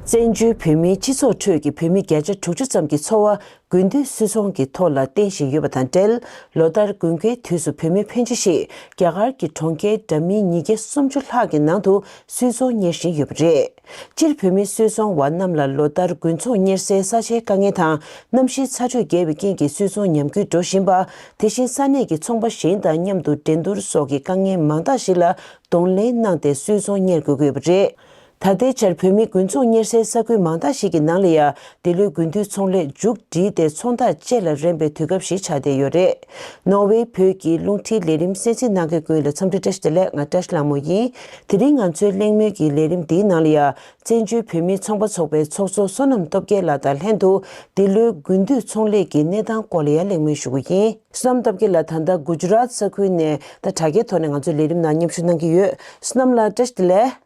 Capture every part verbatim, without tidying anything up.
བཙན་བྱོལ་བོད་མིའི་སྤྱི་ཚོགས་ཁྲོད་ཀྱི་བོད་མི་བརྒྱ་ཆ་དྲུག་ཅུ་ཙམ་གྱི་འཚོ་བ་དགུན་དུས་སུད་ཚོང་གི་ཐོག་ལ་བརྟེན་བཞིན་ཡོད་པ་དང་འབྲེལ། ལོ་ལྟར་དགུན་ཁའི་དུས་སུ་བོད་མི་ཕོན་ཆེ་ཞིག་རྒྱ་གར་གྱི་གྲོང་ཁྱེར་འདྲ་མིན་ཉིས་བརྒྱ་སུམ་ཅུ་ལྷག་གི་ནང་དུ་སུད་ཚོང་གཉེར་བཞིན་ཡོད་པ་རེད། སྤྱིར་བོད་མི་སུད་ཚོང་བ་རྣམས་ལ་ལོ་ལྟར་དགུན་ཚོང་གཉེར་སའི་ས་ཆའི་དཀའ་ངལ་དང་གནམ་གཤིས་ཚ་དྲོད་རྒྱས་པའི་རྐྱེན་གྱིས་སུད་ཚོང་ཉམས་རྒུད་འགྲོ་བཞིན་པ། དེ་བཞིན་ས་གནས་ཀྱི་ཚོང་པ་གཞན་དང་མཉམ་དུ་འགྲན་བསྡུར་སོགས་ཀྱི་དཀའ་ངལ་མང་དག་ཞིག་ལ་གདོང་ལེན་གནང་སྟེ་སུད་ཚོང་གཉེར་དགོས་ཀྱི་ཡོད་པ་རེད། ད་ལྟའི་ཆར་བོད་མི་དགུན་ཚོང་གཉེར་སའི་ས་ཁུལ་མང་དག་ཞིག་གི་ནང་ལ་ཡང་འདི་ལོའི་དགུན་དུས་ཚོང་ལས་མཇུག་བསྒྲིལ་ཏེ་ཚོང་རྟགས་བཅས་ལ་རན་པའི་དུས་སྐབས་ཤིག་ཆགས་བསྡད་ཡོད་རེད། ནོར་ཝེ་བོད་ཀྱི་རླུང་འཕྲིན་ལས་རིམ་གསན་གཟིགས་གནང་མཁན་ཀུན་ལ་འཚམས་འདྲི་བཀྲ་ཤིས་བདེ་ལེགས། ང་བཀྲ་ཤིས་ལྷ་མོ་ཡིན། དེ་རིང་ང་ཚོའི་གླེང་མོལ་གྱི་ལས་རིམ་འདིའི་ནང་ལ་ཡང་བཙན་བྱོལ་བོད་མིའི་ཚོང་པ་ཚོགས་པའི་ཚོགས་གཙོ་བསོད་ནམས་སྟོབས་རྒྱལ་ལགས་དང་ལྷན་དུ་འདི་ལོའི་དགུན་དུས་ཚོང་ལས་ཀྱི་གནས་སྟངས་སྐོར་ལ་ཡང་གླེང་མོལ་ཞུ་གི་ཡིན། བསོད་ནམས་སྟོབས་རྒྱལ་ལགས་ད་ལྟ་གུ་ཇི་རཱཏ་ས་ཁུལ་ནས་ད་དྲ་རྒྱའི་ཐོག་ནས་ང་ཚོའི་ལས་རིམ་ནང་མཉམ་ཞུགས་གནང་གི་ཡོད། བསོད་ནམས་ལགས་བཀྲ་ཤིས་བདེ་ལེགས།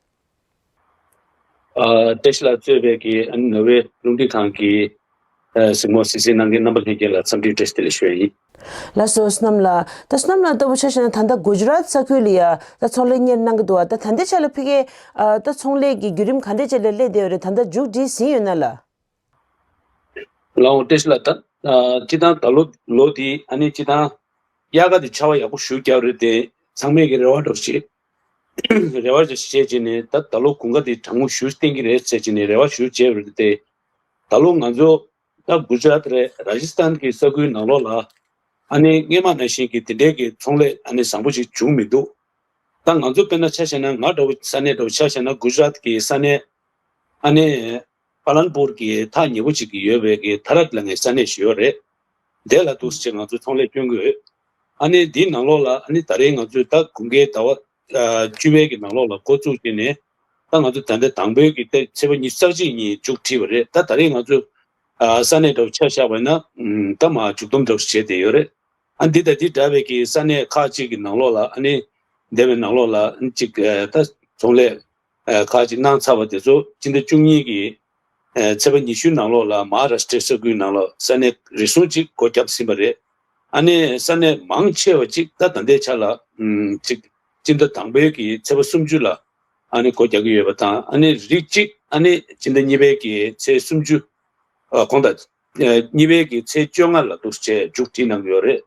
ཨ། བཀྲ་ཤིས་ལགས་གཙོས་པའི་གི་ཨ་ནི་ནོར་ཝེ་རླུང་འཕྲིན་ཁང་གི་ཨ་གཟིགས་མོ་གཟིགས་གཟིགས་གནང་མཁན་རྣམ་པ་ལྷན་རྒྱས་ལ་འཚམས་འདྲི་བཀྲ་ཤིས་བདེ་ལེགས་ཞུ་ཡ་ཡིན། ལགས་སོ། བསོད་ནམས་ལགས། ད་བསོད་ནམས་ལགས་ལྟ་བུ་ཆ་བཞག་ན་ད་ལྟ་གུ་ཇི་རཱཏ་ས་ཁུལ་ལ་ཡ་ད་ཚོང་ལས་གཉེར་གནང་གི་འདུག་བ། ད་ད་ལྟའི་ཆ་ལ་ཕ་གིའི་ཨ་ད་ཚོང་ལས་ཀྱི་བརྒྱུད་རིམ་ག་འདྲས་ཅིག་ལ་སླེབས་བསྡད་ཡོད་རེད། ད་ལྟ་མཇུག་སྒྲིལ་ཟིན་ཡོད་ན་ལགས། ལགས་འོང་། བཀྲ་ཤིས་ལགས། ད་ཨ་སྤྱིར་བཏང་ད་ལོ་ལོ་འདི་ཨ་ནི་སྤྱིར་བཏང་དབྱར་ཁ་འདི་ཆར་པ་ཡག་པོ་ཞེ་པོ་བརྒྱབ་རེད་དེ། ཚང་མས་ཀྱི་རེ་བ་འདྲ་བོ་ཞིག་རེ་བ་འདྲ་བོ་ཞིག་བྱས་བྱས་ནས་ད་ད་ལོ་དགུན་ཁ་འདི་གྲང་མོ་ཞེ་པོ་བསྟན་གྱི་རེད་ཟེར་བྱས་ནས་རེ་བ་ཞེ་པོ་བྱས་པ་རེད་དེ། ད་ལོ་ང་ཚོ་ད་གུ་ཇི་རཱཏ་རེད། ར་ཇི་སི་ཐན་གྱི་ས་ཁུལ་ནང་ལོགས་ལ་ཨ་ནི་སྔོན་མ་ནང་བཞིན་གྱི་དེ་འདྲའི་གི་ཚོང་ལས་ཨ་ནི་བཟང་པོ་ཞིག་བྱུང་མི་འདུག་ད་ང་ཚོ་དཔེར་ན་ཆ་བཞག་ན་ང་འདྲ་བོ་ས་གནས་འདྲ་བོ་ཆ་བཞག་ན་གུ་ཇི་རཱཏ་གི་ས་གནས་ཨ་ནི་པ་ལན་པུར་གྱི་ཐག་ཉེ་པོ་ཅིག་གི་ཡོད་པའི་གི་ཐ་རད་ལབ་མཁན་ས་གནས་ཤིག་ཡོད་རེད། དེ་ལ་འདུག་སེ་ང་ཚོ་ཚོང་ལས་སྐྱོན་གྱི་ཡོད། ཨ་ནི་འདིའི་ནང་ལོགས་ལ་ཨ་ནི་ད་རེས་ང་ཚོས་ད་དགུན་ཁའི་ཟླ་བ་ཨ་བཅུ་པའི་གི་ནང་ལོགས་ལ་འགོ་བཙུགས་བྱས་ནས། ད་ང་ཚོ་ད་ལྟ་དང་པོའི་གི་ད་ཚེས་པ་ཉི་ཤུ་རྩ་གཅིག་ཉིན་མཇུག་སྒྲིལ་བ་རེད། ད་ད་རེས་ང་ཚོ་ཨ་ས་གནས་འདྲ་བོ་ཆ་བཞག་པ་ཡིན་ན་ཨམ་ད་མར་མཇུག་བསྡོམས་འདྲ་བོ་བྱས་བསྡད་ཡོད་རེད། ཨ་འདི་དང་འདི་འདྲ་བའི་གི་ས་གནས་ཁག་ཅིག་གི་ནང་ལོགས་ལ་ཨ་ནི་འདས་པའི་ནང་ལོགས་ལ་ཨ་ནི་ཅིག་ཨ་ད་ཚོང་ལས་ཨ་ཁག་ཅིག་གནང་ཚར་བ་དེ་ཚོ་སྤྱི་ཟླ་བཅུ་གཉིས་ཀྱི་ཨ་ཚེས་པ་ཉི་ཤུའི་ནང་ལོགས་ལ་མ་ཧཱ་རཱ་ཤི་ཏྲའི་ས་ཁུལ་ནང་ལ་ས་གནས་རེ་ཟུང་ཅིག་སྒོ་བརྒྱབ་ཟིན་པ་རེད། ཨ་ནི་ས་གནས་མང་ཆེ་བ་ཅིག་ད་ད་ལྟའི་ཆ་ལ་ཨམ་ཅིག་སྤྱི་ཟླ་དང་པོའི་གི་ཚེས་པ་སུམ་ཅུ་ལ་ཨ་ནི་སྒོ་རྒྱག་གི་ཡོད་པ་དང་། ཨ་ནི་རིགས་གཅིག་ཨ་ནི་སྤྱི་ཟླ་གཉིས་པའི་གི་ཚེས་སུམ་ཅུ། ཨ་དགོངས་དག་ཨ་གཉིས་པའི་གི་ཚེས་བཅོ་ལྔ་ལ་འདུག་སེ་མཇུག་སྒྲིལ་གནང་གི་ཡོད་རེད།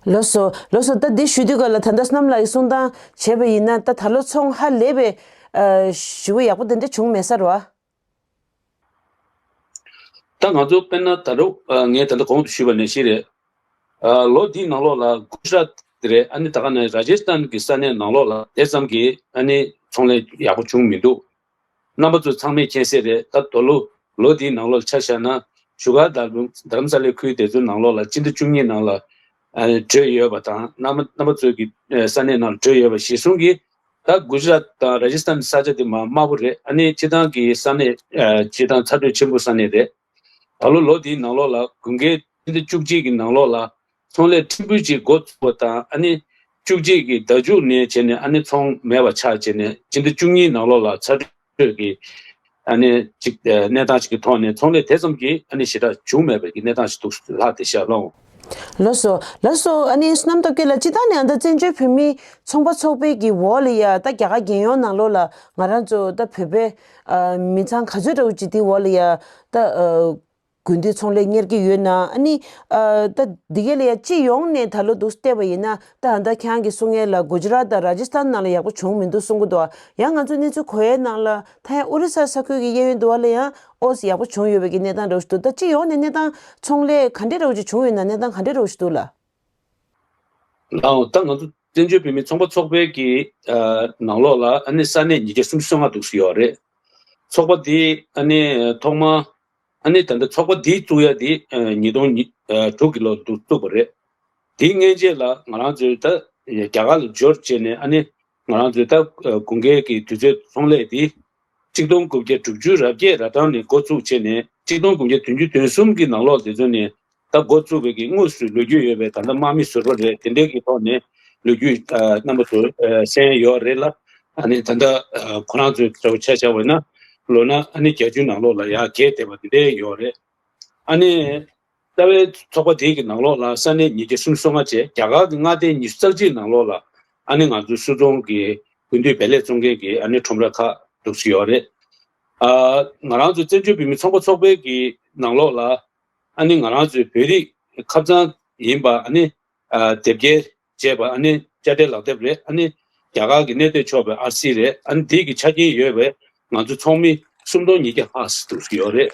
ལགས་སོ། ལགས་སོ། ད་འདི་ཞུ་དུས་སྐབས་ལ་ད་ལྟ་བསོད་ནམས་ལགས་ཀྱིས་གསུང་སྟངས་བྱས་པ་ཡིན་ན་ད་ད་ལོ་ཚོང་ཧ་ལས་པའི་ཨ་ཞེ་པོ་ཡག་པོ་དེ་འདྲ་བྱུང་མེད་ས་རེད་བ། ད་ང་ཚོ་དཔེར་ན་ད་རུང་ཨ་ངས་ད་ལྟ་གོང་དུ་ཞུས་པ་ནང་བཞིན་རེད། ཨ་ལོ་འདིའི་ནང་ལོགས་ལ་གུ་ཇི་རཱཏ་དེ་རེད། ཨ་ནི་ད་ག་ནང་ར་ཇི་སི་ཐན་གྱི་ས་གནས་ནང་ལོགས་ལ་དེ་ཙམ་གྱི་ཨ་ནི་ཚོང་ལས་ཡག་པོ་བྱུང་མི་འདུག་རྣམ་པ་ཚོ་ཚང་མས་མཁྱེན་གསལ་རེད། ད་ད་ལོ་ལོ་འདིའི་ནང་ལོགས་ཆ་བཞག་ན་བཞུགས་སྒར་དང་རྡ་རམ་ས་ལའི་ཁུལ་དེ་ཚོའི་ནང་ལོགས་ལ་སྤྱི་ཟླ་བཅུ་གཉིས་ནང་ལ་ཨ་ནི་དྲོད་ཡོད་པ་དང་། རྣམ་པ་རྣམ་པ་ཚོའི་གི་ཨ་ས་གནས་ནང་དྲོད་ཡོད་པ་གཞིར་བཟུང་གིས། ད་གུ་ཇི་རཱཏ་དང་ར་ཇི་སི་ཐན་ས་ཆ་དེ་མར་དམའ་པོ་རེད། ཨ་ནི་སྤྱིར་བཏང་གི་ས་གནས་ཨ་སྤྱིར་བཏང་ཚ་དྲོད་ཆེན་པོ་ས་གནས་རེད། ད་ལོ་ལོ་འདིའི་ནང་ལོགས་ལ་དགུན་ཁའི་སྤྱི་ཟླ་བཅུ་གཅིག་གི་ནང་ལོགས་ལ་ཚོང་ལས་ཕྲན་བུ་ཅིག་འགོ་ཚུགས་པ་དང་། ཨ་ནི་བཅུ་གཅིག་གི་ཟླ་མཇུག་ནས་བྱས་ནས་ཨ་ནི་ཚོང་མེད་པ་ཆགས་བྱས་ནས་སྤྱི་ཟླ་བཅུ་གཉིས་ནང་ལོགས་ལ་ཚ་དྲོད་ཀྱི་ཨ་ནི་ཅིག་ཨ་གནས་སྟངས་ཤིག་གི་ཐོག་ནས་ཚོང་ལས་དེ་ཙམ་གྱི་ཨ་ནི་ཞེ་དྲག་བྱུང་མེད་པའི་གི་གནས་སྟངས་ཤིག་འདུག་ལྷག་དེ་ཤར་ལོང་། ལགས་སོ། ལགས་སོ། ཨ་ནི་བསོད་ནམས་སྟོབས་རྒྱལ་ལགས། སྤྱིར་བཏང་ནས་ཨ་ད་བཙན་བྱོལ་བོད་མིའི་ཚོང་པ་ཚོགས་པའི་གི་འོག་ལ་ཡ་ད་རྒྱ་གར་རྒྱལ་ཡོངས་ནང་ལོགས་ལ་ང་རང་ཚོ་ད་བོད་པའི་ཨ་མི་ཚང་ག་ཚོད་འདྲ་བོ་ཅིག་དེའི་འོག་ལ་ཡ་ད་ཨ་དགུན་དུས་ཚོང་ལས་གཉེར་གྱི་ཡོད་ན། ཨ་ནི་ཨ་ད་འདི་ག་ལ་ཡ་སྤྱི་ཡོངས་ནས་ད་ལོ་འདུག་བལྟས་པ་ཡིན་ན་ད་ཨ་ད་ཁྱེད་རང་གིས་གསུང་མཁན་ལ་གུ་ཇི་རཱཏ་དང་ར་ཇི་སི་ཐན་ནང་ལ་ཡག་པོ་བྱུང་མི་འདུག་གསུང་གི་འདུག་ཡང་ང་ཚོ་གནས་ཚུལ་གོ་ཡའི་ནང་ལ་ད་ཡང་ཨོ་རི་ས་ས་ཁུལ་གྱི་གཡས་གཡོན་དུ་བ་ལ་ཡང་ཨོ་ཙི་ཡག་པོ་བྱུང་ཡོད་པའི་གི་གནས་སྟངས་འདྲ་བོ་ཞིག་འདུག་ད་སྤྱི་ཡོངས་ནས་གནས་སྟངས་ཚོང་ལས་ག་འདྲས་འདྲ་བོ་ཅིག་བྱུང་ཡོད་ན། གནས་སྟངས་ག་འདྲས་འདྲ་བོ་ཞིག་འདུག་ལགས། ལགས་འོང་། ད་ང་ཚོ་བཙན་བྱོལ་བོད་མིའི་ཚོང་པ་ཚོགས་པའི་གི་ཨ་ནང་ལོགས་ལ་ཨ་ནི་ས་གནས་ཉིས་བརྒྱ་སུམ་ཅུ་སོ་ལྔ་འདུག་སེ་ཡོད་རེད། ཚོགས་པ་འདི་ཨ་ནི་ཐོག་མ་ཨ་ནི་ད་ལྟ་ཚོགས་པ་འདི་བཙུགས་ཡ་འདི་ཨ་ཉིས་སྟོང་ཉི་ཨ་དྲུག་གི་ལོར་འདུག་བཙུགས་པ་རེད། དེའི་སྔོན་རྗེས་ལ་ང་རང་ཚོའི་ད་རྒྱ་གར་ལ་འབྱོར་བྱས་ནས་ཨ་ནི་ང་རང་ཚོའི་ད་ཨ་དགུན་ཁའི་གི་དུས་ཚོད་ཚོང་ལས་འདི་གཅིག་སྟོང་དགུ་བརྒྱ་དྲུག་ཅུ་རེ་བརྒྱད་རེ་གྲངས་ནས་འགོ་བཙུགས་བྱས་ནས་གཅིག་སྟོང་དགུ་བརྒྱ་བདུན་ཅུ་དོན་གསུམ་གྱི་ནང་ལོགས་དེ་ཚོ་ནས་ད་འགོ་བཙུགས་པའི་གི་དངོས་སུ་ལོ་རྒྱུས་ཡོད་པའི་ད་ལྟ་དམག་མི་ཟུར་པ་རེད། དེ་འདྲའི་གི་ཐོག་ནས་ལོ་རྒྱུས་ཨ་རྣམ་པ་ཚོ་ཨ་གསན་ཡོད་རེད་ལ། ཨ་ནི་ད་ལྟ་ཨ་ཁོ་རང་ཚོའི་འདྲ་བོ་ཆ་བཞག་པ་ཡིན་ན་ལོ་ན་ཨ་ནི་བརྒྱད་ཅུ་ནང་ལོགས་ལ་ཡར་རྒྱས་བསྡད་པ་དེ་འདྲའི་ཡོད་རེད། ཨ་ནི་རྩ་བའི་ཚོགས་པ་དེ་གི་ནང་ལོགས་ལ་ས་གནས་ཉིས་བརྒྱ་སུམ་ཅུ་སོ་ལྔ་བཅས་རྒྱ་གར་གྱི་མངའ་སྡེ་ཉི་ཤུ་རྩ་གཅིག་ནང་ལོགས་ལ་ཨ་ནི་ང་ཚོའི་སུད་ཚོང་གི་དགུན་དུས་བལ་ལས་བཙོང་མཁན་གྱི་ཨ་ནི་ཁྲོམ་ར་ཁག་འདུག་སེ་ཡོད་རེད། ཨ་ང་རང་ཚོ་བཙན་བྱོལ་བོད་མི་ཚོང་པ་ཚོགས་པའི་གི་ནང་ལོགས་ལ་ཨ་ནི་ང་རང་ཚོའི་བོད་རིགས་ཁབ་གཙང་ཡིན་པ་ཨ་ནི་ཨ་དེབ་སྐྱེལ་བྱས་པ་ཨ་ནི་དཔྱ་ཁྲལ་ལག་དེབ་རེད། ཨ་ནི་རྒྱ་གར་གྱི་གནས་སྡོད་ཆོག་པའི་ཨར་སི་རེད། ཨ་ནི་དེ་གི་ཆ་རྐྱེན་ཡོད་པའི་ང་ཚོ་ཚོགས་མི་སུམ་སྟོང་ཉིས་བརྒྱ་ལྷག་ཙམ་ཡོད་རེད།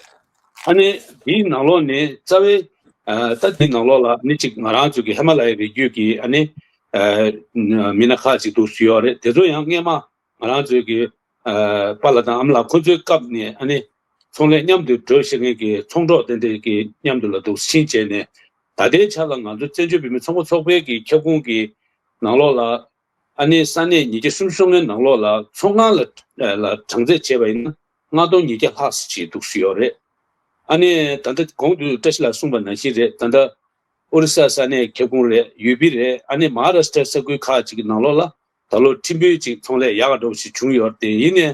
ཨ་ནི་དེའི་ནང་ལོགས་ནས་རྩ་བའི་ཨ་ད་དེའི་ནང་ལོགས་ལ་ཨ་ནི་གཅིག་ང་རང་ཚོ་གི་ཧི་མ་ལ་ཡའི་རི་རྒྱུད་ཀྱི་ཨ་ནི་ཨ་མི་སྣ་ཁག་ཅིག་ཡོད་རེད། དེ་ཚོ་ཡང་སྔས་མ་ང་རང་ཚོའི་གི་ཨ་པཱ་ལགས་དང་ཨ་མ་ལགས་ཁོ་ཚོའི་སྐབས་ནས་ཨ་ནི་ཚོང་ལས་མཉམ་དུ་འགྲོ་ཤེས་མཁན་གྱི་ཚོང་གྲོགས་དེ་འདྲའི་གི་མཉམ་དུ་ལ་འདུག་ཕྱིན་བྱས་ནས། ད་ལྟའི་ཆ་ལ་ང་ཚོ་བཙན་བྱོལ་བོད་མི་ཚོང་པ་ཚོགས་པའི་གི་ཁྱབ་ཁོངས་ཀྱི་ནང་ལོགས་ལ་ཨ་ནི་ས་གནས་ཉིས་བརྒྱ་སུམ་ཅུ་སོ་ལྔའི་ནང་ལོགས་ལ་ཚོང་ཁང་ལ་ལ་གྲངས་ཚད་བྱས་པ་ཡིན་ན་ལྔ་སྟོང་ཉིས་བརྒྱ་ལྷག་ཙམ་ཅིག་འདུག་ཡོད་རེད། ཨ་ནི་ད་ལྟ་གོང་དུ་བཀྲ་ཤིས་ལགས་གསུངས་པ་ནང་བཞིན་རེད། ད་ལྟ་ཨོ་རི་ས་ས་གནས་ཁྱབ་ཁོངས་རེད། ཡུ་པི་རེད། ཨ་ནི་མ་ཧཱ་རཱ་སི་ཊ་ས་ཁུལ་ཁག་ཅིག་གི་ནང་ལོགས་ལ་ད་ལོ་ཁྲིམས་དཔོན་ཅིག་ཚོང་ལས་ཡག་ག་འགྲོ་བ་ཞིག་བྱུང་ཡོད་རེད། དེ་ཡིན་ནའི་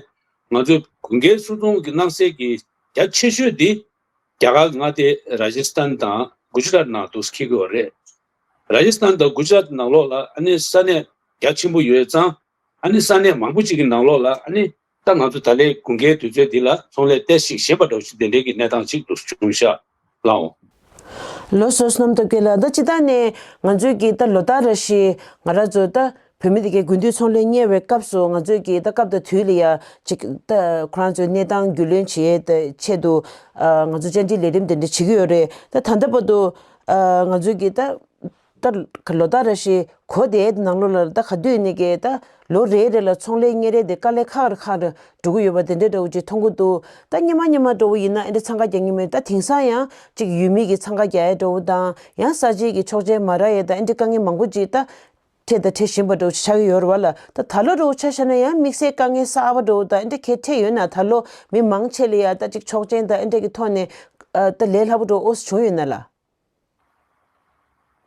ང་ཚོ་དགུན་ཁའི་སོ་ཚོང་གི་གནང་སའི་གི་རྒྱ་ཆེ་ཤོས་འདི་རྒྱ་གར་མངའ་སྡེ་ར་ཇི་སི་ཐན་དང་གུ་ཇི་རཱཏ་ནང་དུ་འཁེལ་གྱི་ཡོད་རེད། ར་ཇི་སི་ཐན་དང་གུ་ཇི་རཱཏ་ནང་ལོགས་ལ་ཨ་ནི་ས་གནས་རྒྱ་ཆེན་པོ་ཡོད་ཙང་། ཨ་ནི་ས་གནས་མང་པོ་ཅིག་གི་ནང་ལོགས་ལ་ཨ་ནི་ད་ང་ཚོ་ད་ལོའི་དགུན་ཁའི་དུས་ཚོད་འདི་ལ་ཚོང་ལས་ཏོག་ཙམ་ཞན་པ་འདྲ་བོ་ཞིག་དེ་འདྲའི་གི་གནས་སྟངས་ཅིག་ཏུ་བྱུང་ཤག་ལགས་འོང་། ལགས་སོ། བསོད་ནམས་སྟོབས་རྒྱལ་ལགས། ད་སྤྱིར་བཏང་ནས་ང་ཚོའི་གི་ད་ལོ་ལྟར་རེ་བཞིན་ང་རང་ཚོ་ད་བོད་མི་དེ་གའི་དགུན་དུས་ཚོང་ལས་གཉེར་བའི་སྐབས་སུ་ང་ཚོའི་གི་ད་སྐབས་དང་དུས་ལ་ཡ་ཅིག་ད་ཁོ་རང་ཚོའི་གནས་སྟངས་རྒྱུས་ལོན་བྱེད་ཡས་ད་ཆེད་དུ་ཨ་ང་ཚོ་བཅར་འདྲི་ལས་རིམ་དེ་འདྲ་བྱེད་ཀྱི་ཡོད་རེད། ད་ད་ལྟ་བར་དུ་ཨ་ང་ཚོའི་གི་ད་ད་ལོ་ལྟར་རེ་བཞིན་གོ་བསྡད་ནང་ལོགས་ལ་ད་ག་དུས་ནས་ཀྱི་ད་ལོ་རེ་རེ་ལ་ཚོང་ལས་གཉེར་ཡས་དེ་དཀའ་ལས་ཁག་རེ་ཁག་རེ་འགྲོ་གི་ཡོད་པ་དེ་འདྲའི་འདྲ་བོ་ཅིག་མཐོང་གི་འདུག་ད་སྔོན་མ་སྔོན་མ་འདྲ་བོ་ཡིན་ན་ཨེ་འདྲ་འཚང་ཁ་རྒྱག་མཁན་མེད། ད་དེང་སང་ཡང་ཅིག་ཡུལ་མི་གི་འཚང་ཁ་རྒྱག་ཡས་འདྲ་བོ་དང་ཡང་ས་ཆའི་གི་ཆོག་མཆན་མ་རག་ཡས་དང་ཨེ་འདྲ་དཀའ་ངལ་མང་པོ་ཅིག་ད་འཕྲད་དང་འཕྲད་བཞིན་པ་འདྲ་བོ་ཅིག་ཆགས་ཀྱི་ཡོད་རེད་བ་ལ། ད་ད་ལོ་འདྲ་བོ་ཆ་བཞག་ན་ཡང་དམིགས་བསལ་དཀའ་ངལ་གསར་པ་འདྲ་བོ་དང་ཨེ་འདྲ་གལ་འཕྲད་ཡོད་ན་ད་ལོ་མི་མང་ཆེ་ལ་ཡ་ད་ཅིག་ཆོག་མཆན་དང་ཨེ་འདྲ་གི་ཐོག་ནས་ཨ་ད་ལས་སླ་པོ་འདྲ་བོ་ཨོ་སི་བྱུང་ཡོད་ན་ལ།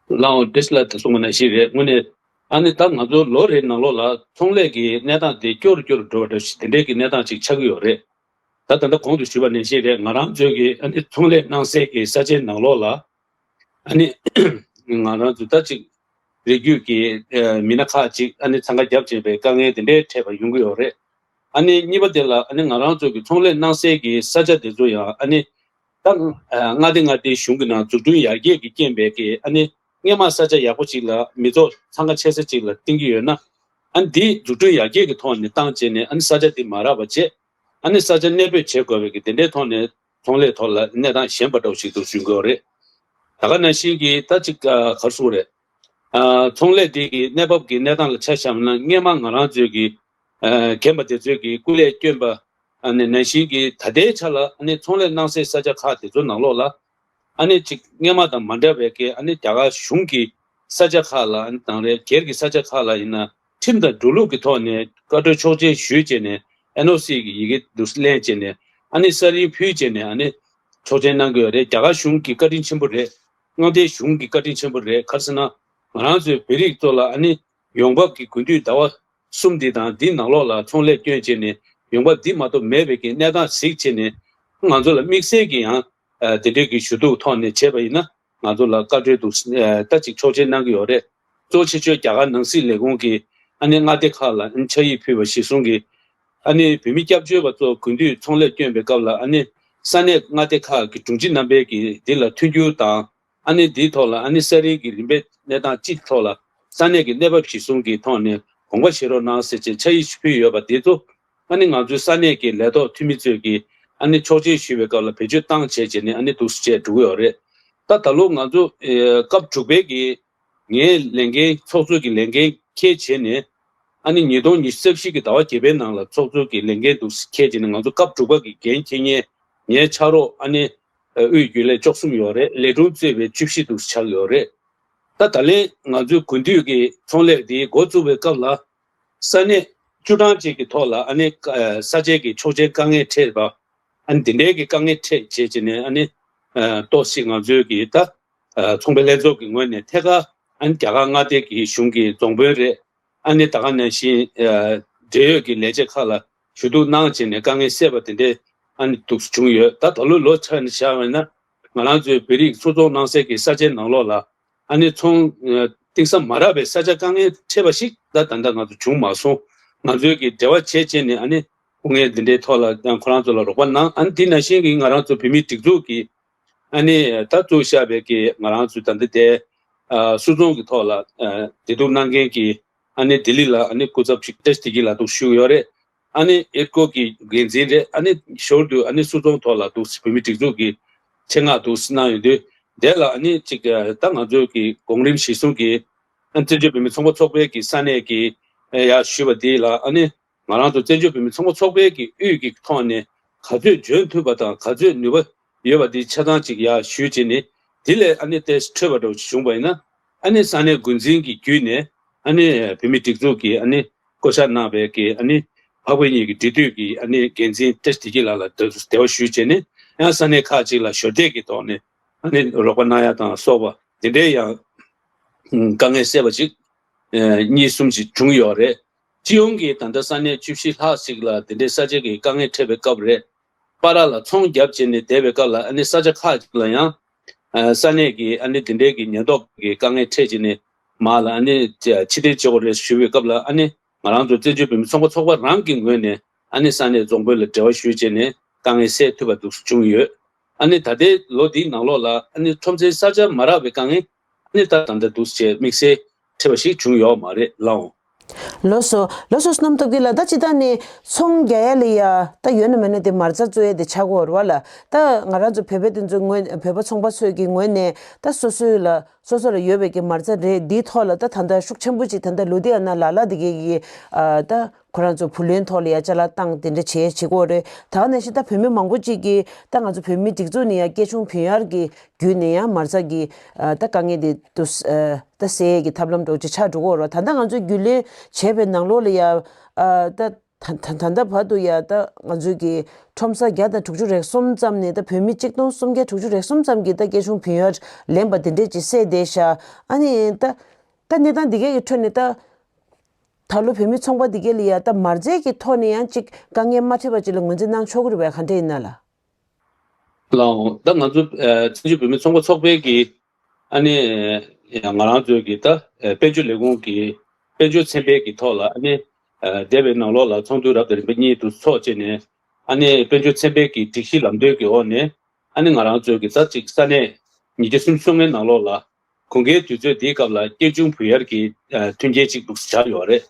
ལའོ་བཀྲ་ཤིས་ལགས་ད་གསུངས་པ་ནང་བཞིན་རེད། དངོས་གནས་ཨ་ནི་ད་ང་ཚོ་ལོ་རེའི་ནང་ལོགས་ལ་ཚོང་ལས་ཀྱི་གནས་སྟངས་དེ་སྐྱོ་རུ་སྐྱོ་རུ་འགྲོ་བ་འདྲ་ཞིག་དེ་འདྲའི་གི་གནས་སྟངས་ཅིག་ཆགས་ཀྱི་ཡོད་རེད། ད་ད་ལྟ་གོང་དུ་ཞུས་པ་ནང་བཞིན་རེད། ང་རང་ཚོའི་གི་ཨ་ནི་ཚོང་ལས་གནང་སའི་གི་ས་ཆའི་ནང་ལོགས་ལ་ཨ་ནི་ང་རང་ཚོ་ད་ཅིག་རི་རྒྱུད་ཀྱི་ཨ་མི་སྣ་ཁག་ཅིག་ཨ་ནི་འཚང་ཁ་རྒྱབ་བྱས་པའི་དཀའ་ངལ་དེ་འདྲའི་འཕྲད་པ་ཡོང་གི་ཡོད་རེད། ཨ་ནི་གཉིས་པ་དེ་ལ་ཨ་ནི་ང་རང་ཚོ་གི་ཚོང་ལས་གནང་སའི་གི་ས་ཆ་དེ་ཚོ་ཡང་ཨ་ནི་ད་ཨ་མངའ་སྡེ་མངའ་སྡེའི་གཞུང་གི་ནང་འཛུགས་སྐྲུན་ཡར་རྒྱས་ཀྱི་རྐྱེན་པས་ཀྱི་ཨ་ནི་སྔས་མ་ས་ཆ་ཡག་པོ་ཅིག་ལ་མི་ཚོགས་འཚང་ཁ་ཆེ་ས་ཅིག་ལ་བཏིང་གི་ཡོད་ན། ཨ་ནི་འདི་འཛུགས་སྐྲུན་ཡར་རྒྱས་ཀྱི་ཐོག་ནས་བཏང་བྱས་ནས་ཨ་ནི་ས་ཆ་འདི་མ་རག་པ་བྱས། ཨ་ནི་ས་ཆ་གནས་སྤོས་བྱེད་དགོས་པའི་གི་དེ་འདྲའི་ཐོག་ནས་ཚོང་ལས་ཐོག་ལ་གནས་སྟངས་ཞན་པ་འདྲ་བོ་ཞིག་འདུག་ཞུ་དགོས་རེད། ད་ག་ནང་བཞིན་གྱི་ད་ཅིག་ཨ་ག་རེ་ཟེར་དགོས་རེད། ཨ་ཚོང་ལས་འདི་གི་གནས་བབ་ཀྱི་གནས་སྟངས་ལ་ཆ་བཞག་ན་སྔས་མ་ང་རང་ཚོའི་གི་ཨ་རྒན་པ་དེ་ཚོའི་གི་སྐུ་ལས་བསྐྱོན་པ་ཨ་ནི་ནང་བཞིན་གྱི་ད་ལྟའི་ཆ་ལ་ཨ་ནི་ཚོང་ལས་གནང་སའི་ས་ཆ་ཁག་དེ་ཚོ་ནང་ལོགས་ལ་ཨ་ནི་ཅིག་སྔས་མ་དང་མ་འདྲ་བའི་གི་ཨ་ནི་རྒྱ་གར་གཞུང་གི་ས་ཆ་ཁག་ལ་ཨ་ནི་དང་རེད། སྒེར་གྱི་ས་ཆ་ཁག་ལ་ཡིན་ན་ཁྲིམས་དང་འགྲོ་ལུགས་ཀྱི་ཐོག་ནས་བཀའ་འཁྲོལ་ཆོག་མཆན་ཞུས་བྱས་ནས་ཨེན་ཨོ་སི་གི་ཡི་གེ་འདུག་ལེན་བྱས་ནས་ཨ་ནི་ས་རིན་ཕུལ་བྱས་ནས་ཨ་ནི་ཆོག་མཆན་གནང་གི་ཡོད་རེད། རྒྱ་གར་གཞུང་གི་བཀའ་དྲིན་ཆེན་པོ་རེད། མངའ་སྡེའི་གཞུང་གི་བཀའ་དྲིན་ཆེན་པོ་རེད། ག་རེ་ཟེར་ན་ང་རང་ཚོའི་བོད་རིགས་ཚོ་ལ་ཨ་ནི་ཡོང་འབབ་ཀྱི་དགུན་དུས་ཟླ་བ་གསུམ་འདི་དང་འདི་ནང་ལོགས་ལ་ཚོང་ལས་བསྐྱོན་བྱས་ནས་ཡོང་འབབ་འདི་མ་གཏོགས་མེད་པའི་གི་གནས་སྟངས་གཟིགས་བྱས་ནས་ང་ཚོ་ལ་དམིགས་བསལ་གྱི་ཡང་ཨ་དེ་འདྲའི་གི་ཞུ་གཏུག་ཐོག་ནས་བྱས་པ་ཡིན་ན་ང་ཚོ་ལ་བཀའ་འཁྲོལ་འདུག་ཨ་ད་ཅིག་ཆོག་མཆན་གནང་གི་ཡོད་རེད། གཙོ་ཆེ་ཤོས་རྒྱ་གར་ནང་སྲིད་ལས་ཁུངས་ཀྱིས་ཨ་ནི་མངའ་སྡེ་ཁག་ལ་ཨ་ནི་ཕྱག་ཡིག་ཕུལ་བ་གཞིར་བཟུང་གིས་ཨ་ནི་བོད་མི་སྐྱབས་བཅོལ་བ་ཚོ་དགུན་དུས་ཚོང་ལས་བསྐྱོན་པའི་སྐབས་ལ་ཨ་ནི་ས་གནས་མངའ་སྡེ་ཁག་གི་དྲུང་ཆེ་རྣམ་པས་ཀྱིས་འདི་ལ་མཐུན་འགྱུར་དང་། ཨ་ནི་འདིའི་ཐོག་ལ་ཨ་ནི་ས་རིན་གྱི་རིན་པའི་གནས་སྟངས་སྤྱི་ཐོག་ལ་ས་གནས་ཀྱི་གནས་བབ་གཞིར་བཟུང་གི་ཐོག་ནས་དགོངས་པ་བཞེས་རོགས་གནང་ཟེར་བྱས་ཕྱག་ཡིག་ཕུལ་ཡོད་པ་འདི་ཚོ་ཨ་ནི་ང་ཚོའི་ས་གནས་ཀྱི་ལས་ཐོག་འཐུས་མི་ཚོས་ཀྱིས་ཨ་ནི་ཆོག་མཆན་ཞུས་པའི་སྐབས་ལ་བེད་སྤྱོད་བཏང་བྱས་བྱས་ནས་ཨ་ནི་འདུག་སེ་བྱས་འགྲོ་གི་ཡོད་རེད། ད་ད་ལོ་ང་ཚོ་ཨེ་སྐབས་དྲུག་པའི་གི་ངའི་ལས་འགན་ཚོགས་གཙོ་གི་ལས་འགན་འཁྱེར་བྱས་ནས་ཨ་ནི་ཉིས་སྟོང་ཉི་ཤུ་རྩ་བཞི་གི་ཟླ་བ་བརྒྱད་པའི་ནང་ལ་ཚོགས་གཙོ་གི་ལས་འགན་འདུག་སེ་འཁྱེར་བྱས་ནས་ང་ཚོ་སྐབས་དྲུག་པ་གི་འགན་འཁྱེར་མཁན་ངའི་ཕྱག་རོགས་ཨ་ནི་དབུས་རྒྱུན་ལས་བཅུ་གསུམ་ཡོད་རེད། ལས་དྲུང་གཙོས་པའི་བཅུ་བཞི་འདུག་ཆགས་ཡོད་རེད། ད་ད་ལན་ང་ཚོའི་དགུན་དུས་ཀྱི་ཚོང་ལས་འདི་འགོ་བཙུགས་པའི་སྐབས་ལ་ས་གནས་བཅུ་གྲངས་ཅིག་གི་ཐོག་ལ་ཨ་ནི་ས་ཆའི་གི་ཆོག་མཆན་དཀའ་ངལ་འཕྲད་པ་ཨ་ནི་འདི་འདྲའི་གི་དཀའ་ངལ་འཕྲད་བྱས་བྱས་ནས་ཨ་ནི་ཏོག་ཙམ་ང་ཚོའི་གི་ད་ཚོང་པའི་ལྷན་ཚོགས་ཀྱི་ངོས་ནས་ཐད་ཀར་ཨ་ནི་རྒྱ་གར་མངའ་སྡེ་གི་གཞུང་གི་རྫོང་དཔོན་རེད། ཨ་ནི་ད་ག་ནང་བཞིན་འབྲེལ་ཡོད་ཀྱི་ལས་བྱེད་ཁག་ལ་ཞུ་གཏུག་གནང་བྱས་ནས་དཀའ་ངལ་སེལ་བ་དེ་འདྲའི་ཨ་ནི་འདུག་བྱུང་ཡོད། ད་ད་ལོ་ལོ་ཆ་ནས་བཞག་པ་ཡིན་ན་ང་རང་ཚོའི་བོད་རིགས་ཚོང་ཚོགས་གནང་སའི་གི་ས་ཆའི་ནང་ལོགས་ལ་ཨ་ནི་ཚོང་གཏིང་ཟབ་མ་རག་པའི་ས་ཆ་དཀའ་ངལ་འཕྲད་པ་ཞིག་ད་ད་ལྟ་ང་ཚོ་བྱུང་མ་སོང་། ང་ཚོའི་གི་འབྲེལ་བ་བྱས་བྱས་ནས་ཨ་ནི་ དཀའ་ངལ་འདི་འདྲའི་ཐོག་ལ་ཁོ་རང་ཚོ་ལ་རོགས་པ་གནང་། ཨ་ནི་དེ་ནང་བཞིན་གྱི་ང་རང་ཚོ་བོད་མིའི་སྒྲིག་འཛུགས་ཀྱི་ཨ་ནི་ད་བཙུགས་བཞག་པའི་གི་ང་རང་ཚོའི་ད་ལྟ་དེ་ཨ་སུད་ཚོང་གི་ཐོག་ལ་ཨ་བདེ་སྡུག་གནང་མཁན་གྱི་ཨ་ནི་ལྡི་ལི་ལ་ཨ་ནི་སྐུ་ཚབ་ཅིག་བཀྲ་ཤིས་བདེ་སྐྱིད་ལགས་འདུག་ཞུ་གི་ཡོད་རེད། ཨ་ནི་ཨེར་ཀོ་གི་འགན་འཛིན་རེད། ཨ་ནི་ཞོར་དུ་ཨ་ནི་སུད་ཚོང་ཐོག་ལ་འདུག་བོད་མིའི་སྒྲིག་འཛུགས་ཀྱི་ཆེད་མངགས་འདུག་གནང་ཡོང་དུས། དེ་ལ་ཨ་ནི་ཅིག་ད་ང་ཚོའི་གི་གོང་རིམ་གཞི་བཟུང་གི་ཨ་བཙན་བྱོལ་བོད་མིའི་ཚོང་པ་ཚོགས་པའི་གི་ས་གནས་ཀྱི་ཡར་ཞུས་པ་དེ་ལ་ཨ་ནི། ང་རང་ཚོ་བཙན་བྱོལ་བོད་མི་ཚོགས་པ་ཚོགས་པའི་གི་དབུས་ཀྱི་ཐོག་ནས་ག་ཚོད་འཇོན་ཐུབ་པ་དང་ག་ཚོད་ནུས་པ་ཡོད་པ་འདི་ཆ་ཚང་ཅིག་ཡར་ཞུས་བྱས་ནས། དེ་ལས་ཨ་ནི་ཏེ་འཕྲོས་པ་འདྲ་བོ་བྱུང་བ་ཡིན་ན། ཨ་ནི་ས་གནས་འགོ་འཛིན་གྱི་བརྒྱུད་ནས་ཨ་ནི་བོད་མིའི་སྒྲིག་འཛུགས་ཀྱི་ཨ་ནི་བསྐོ་བཞག་གནང་བའི་གི་ཨ་ནི་འཕགས་བོད་གཉིས་ཀྱི་འབྲེལ་མཐུད་ཀྱི་ཨ་ནི་འགན་འཛིན་བཀྲ་ཤིས་བདེ་སྐྱིད་ལགས་ལ་འབྲེལ་བ་ཞུས་བྱས་ནས། ཡང་ས་གནས་ཁག་ཅིག་ལ་ཞོར་འདེགས་ཀྱི་ཐོག་ནས་ཨ་ནི་རོགས་པ་གནང་ཡ་དང་སོགས་པ་དེ་འདྲའི་ཡང་དཀའ་ངལ་སེལ་བ་ཅིག་གཉིས་གསུམ་ཅིག་བྱུང་ཡོད་རེད། སྤྱི་ཡོངས་ཀྱི་ད་ལྟ་ས་གནས་བཅུ་བཞི་ལྷག་ཅིག་ལ་དེ་འདྲའི་ས་ཆ་གི་དཀའ་ངལ་འཕྲད་པའི་སྐབས་རེད། པ་ར་ལ་ཚོང་བརྒྱབ་བྱས་ནས་བསྡད་པའི་སྐབས་ལ་ཨ་ནི་ས་ཆ་ཁག་ཅིག་ལ་ཡང་ས་གནས་ཀྱི་ཨ་ནི་དེ་འདྲའི་གི་ཉེན་རྟོག་གི་དཀའ་ངལ་འཕྲད་བྱས་ནས་མར་ལ་ཨ་ནི་ཕྱིར་འཐེན་བྱེད་དགོས་རེད་ཞུ་བའི་སྐབས་ལ། ཨ་ནི་ང་རང་ཚོ་བཙན་བྱོལ་བོད་མི་ཚོང་པ་ཚོགས་པ་རང་གི་ངོས་ནས་ཨ་ནི་ས་གནས་རྫོང་དཔོན་ལ་འབྲེལ་བ་ཞུས་བྱས་ནས་དཀའ་ངལ་སེལ་ཐུབ་པ་འདུག་བྱུང་ཡོད། ཨ་ནི་ད་ལྟའི་ལོ་འདིའི་ནང་ལོགས་ལ་ཨ་ནི་ཁྲོམ་སའི་ས་ཆ་མ་རག་པའི་དཀའ་ངལ་ཨ་ནི་ད་ད་ལྟ་འདུག་ཅེས་དམིགས་བསལ་འཕྲད་པ་ཞིག་བྱུང་ཡོད་མ་རེད་ལགས། ལགས་སོ། ལགས་སོ། བསོད་ནམས་སྟོབས་རྒྱལ་ལགས། ད་སྤྱིར་བཏང་ནས་ཚོང་རྒྱག་ཡ་ལ་ཡ་ད་ཡོད་ན་མེད་ན་དེ་མ་རྩ་བཙུགས་ཡ་དེ་ཆགས་ཀྱི་ཡོད་རེད་བ་ལ། ད་ང་རང་ཚོ་བོད་པ་དེ་ཚོའི་ངོས་བོད་པ་ཚོང་པ་ཚོའི་གི་ངོས་ནས་ད་སོ་སོའི་ལ་སོ་སོ་ལ་ཡོད་པའི་གི་མ་རྩ་རེད། འདིའི་ཐོག་ལ་ད་ད་ལྟ་ཤུགས་ཆེན་པོ་ཅིག་ད་ལྟ་ལོ་འདི་ཡ་ན་ལ་ལ་དེ་གའི་གི་ཨ་ད་ཁོ་རང་ཚོ་བུ་ལོན་ཐོག་ལ་ཡ་ཅ་ལག་བཏང་དེ་འདྲ་བྱས་བྱེད་ཀྱི་ཡོད་རེད། ད་ག་ནང་བཞིན་ད་བོད་མི་མང་པོ་ཅིག་གིས་ད་ང་ཚོ་བོད་མིའི་སྒྲིག་འཛུགས་ནས་ཡ་སྐྱེ་ཆུང་བུན་གཡར་གྱི་བརྒྱུད་ནས་ཡང་མ་རྩ་གི་ཨ་ད་དཀའ་ངལ་དེ་དུ་ཨ་ད་སེལ་ཡས་ཀྱི་ཐབས་ལམ་འདྲ་བོ་ཅིག་ཆགས་འགྲོ་གི་ཡོད་རེད། ད་ལྟ་ང་ཚོས་རྒྱུས་ལོན་བྱས་པའི་ནང་ལོགས་ལ་ཡ་ཨ་ད་ད་ད་ད་ལྟ་བར་དུ་ཡ་ད་ང་ཚོས་ཀྱི་ཁྲོམ་ས་བརྒྱ་དང་དྲུག་ཅུ་རེ་གསུམ་ཙམ་ནས་ད་བོད་མི་གཅིག་སྟོང་སུམ་བརྒྱ་དྲུག་ཅུ་རེ་གསུམ་ཙམ་གྱིས་ད་སྐྱེ་ཆུང་བུན་གཡར་ལེན་པ་དེ་འདྲས་ཅིག་སེལ་བསྡད་ཤག་ཨ་ནི་ད་ད་གནས་སྟངས་འདི་གས་ཀྱི་ཁྲོད་ནས་ད་ད་ལོ་བོད་མི་ཚོང་པ་འདི་གས་ལ་ཡ་ད་མ་རྩའི་གི་ཐོག་ནས་ཡང་ཅིག་དཀའ་ངལ་མ་འཕྲད་པ་ཅིག་ལ་ངོས་འཛིན་གནང་ཆོག་གི་རེད་པས། ག་འདྲས་ཡིན་ན་ལ། ལགས་འོང་། ད་ང་ཚོ་ཨ་བཙན་བྱོལ་བོད་མི་ཚོང་པ་ཚོགས་པའི་གི་ཨ་ནི་ང་རང་ཚོའི་གི་ད་ཨ་དཔལ་འབྱོར་ལས་ཁུངས་ཀྱི་དཔལ་འབྱོར་ཚན་པའི་གི་ཐོག་ལ་ཨ་ནི་ཨ་འདས་པའི་ནང་ལོགས་ལ་ཚོགས་འདུ་རབ་དང་རིམ་པ་གཉིས་འདུག་ཚོགས་བྱས་ནས། ཨ་ནི་དཔལ་འབྱོར་ཚན་པའི་གི་སྒྲིག་གཞི་ལམ་སྟོན་གི་འོག་ནས་ཨ་ནི་ང་རང་ཚོའི་གི་ད་ཅིག་ས་གནས་ཉིས་བརྒྱ་སུམ་ཅུ་སོ་ལྔའི་ནང་ལོགས་ལ་དགུན་ཁའི་དུས་ཚོད་འདིའི་སྐབས་ལ་སྐྱེ་ཆུང་བུ་གཡར་གྱི་ཨ་མཐུན་རྐྱེན་ཅིག་འདུག་སེ་སྦྱར་ཡོད་རེད།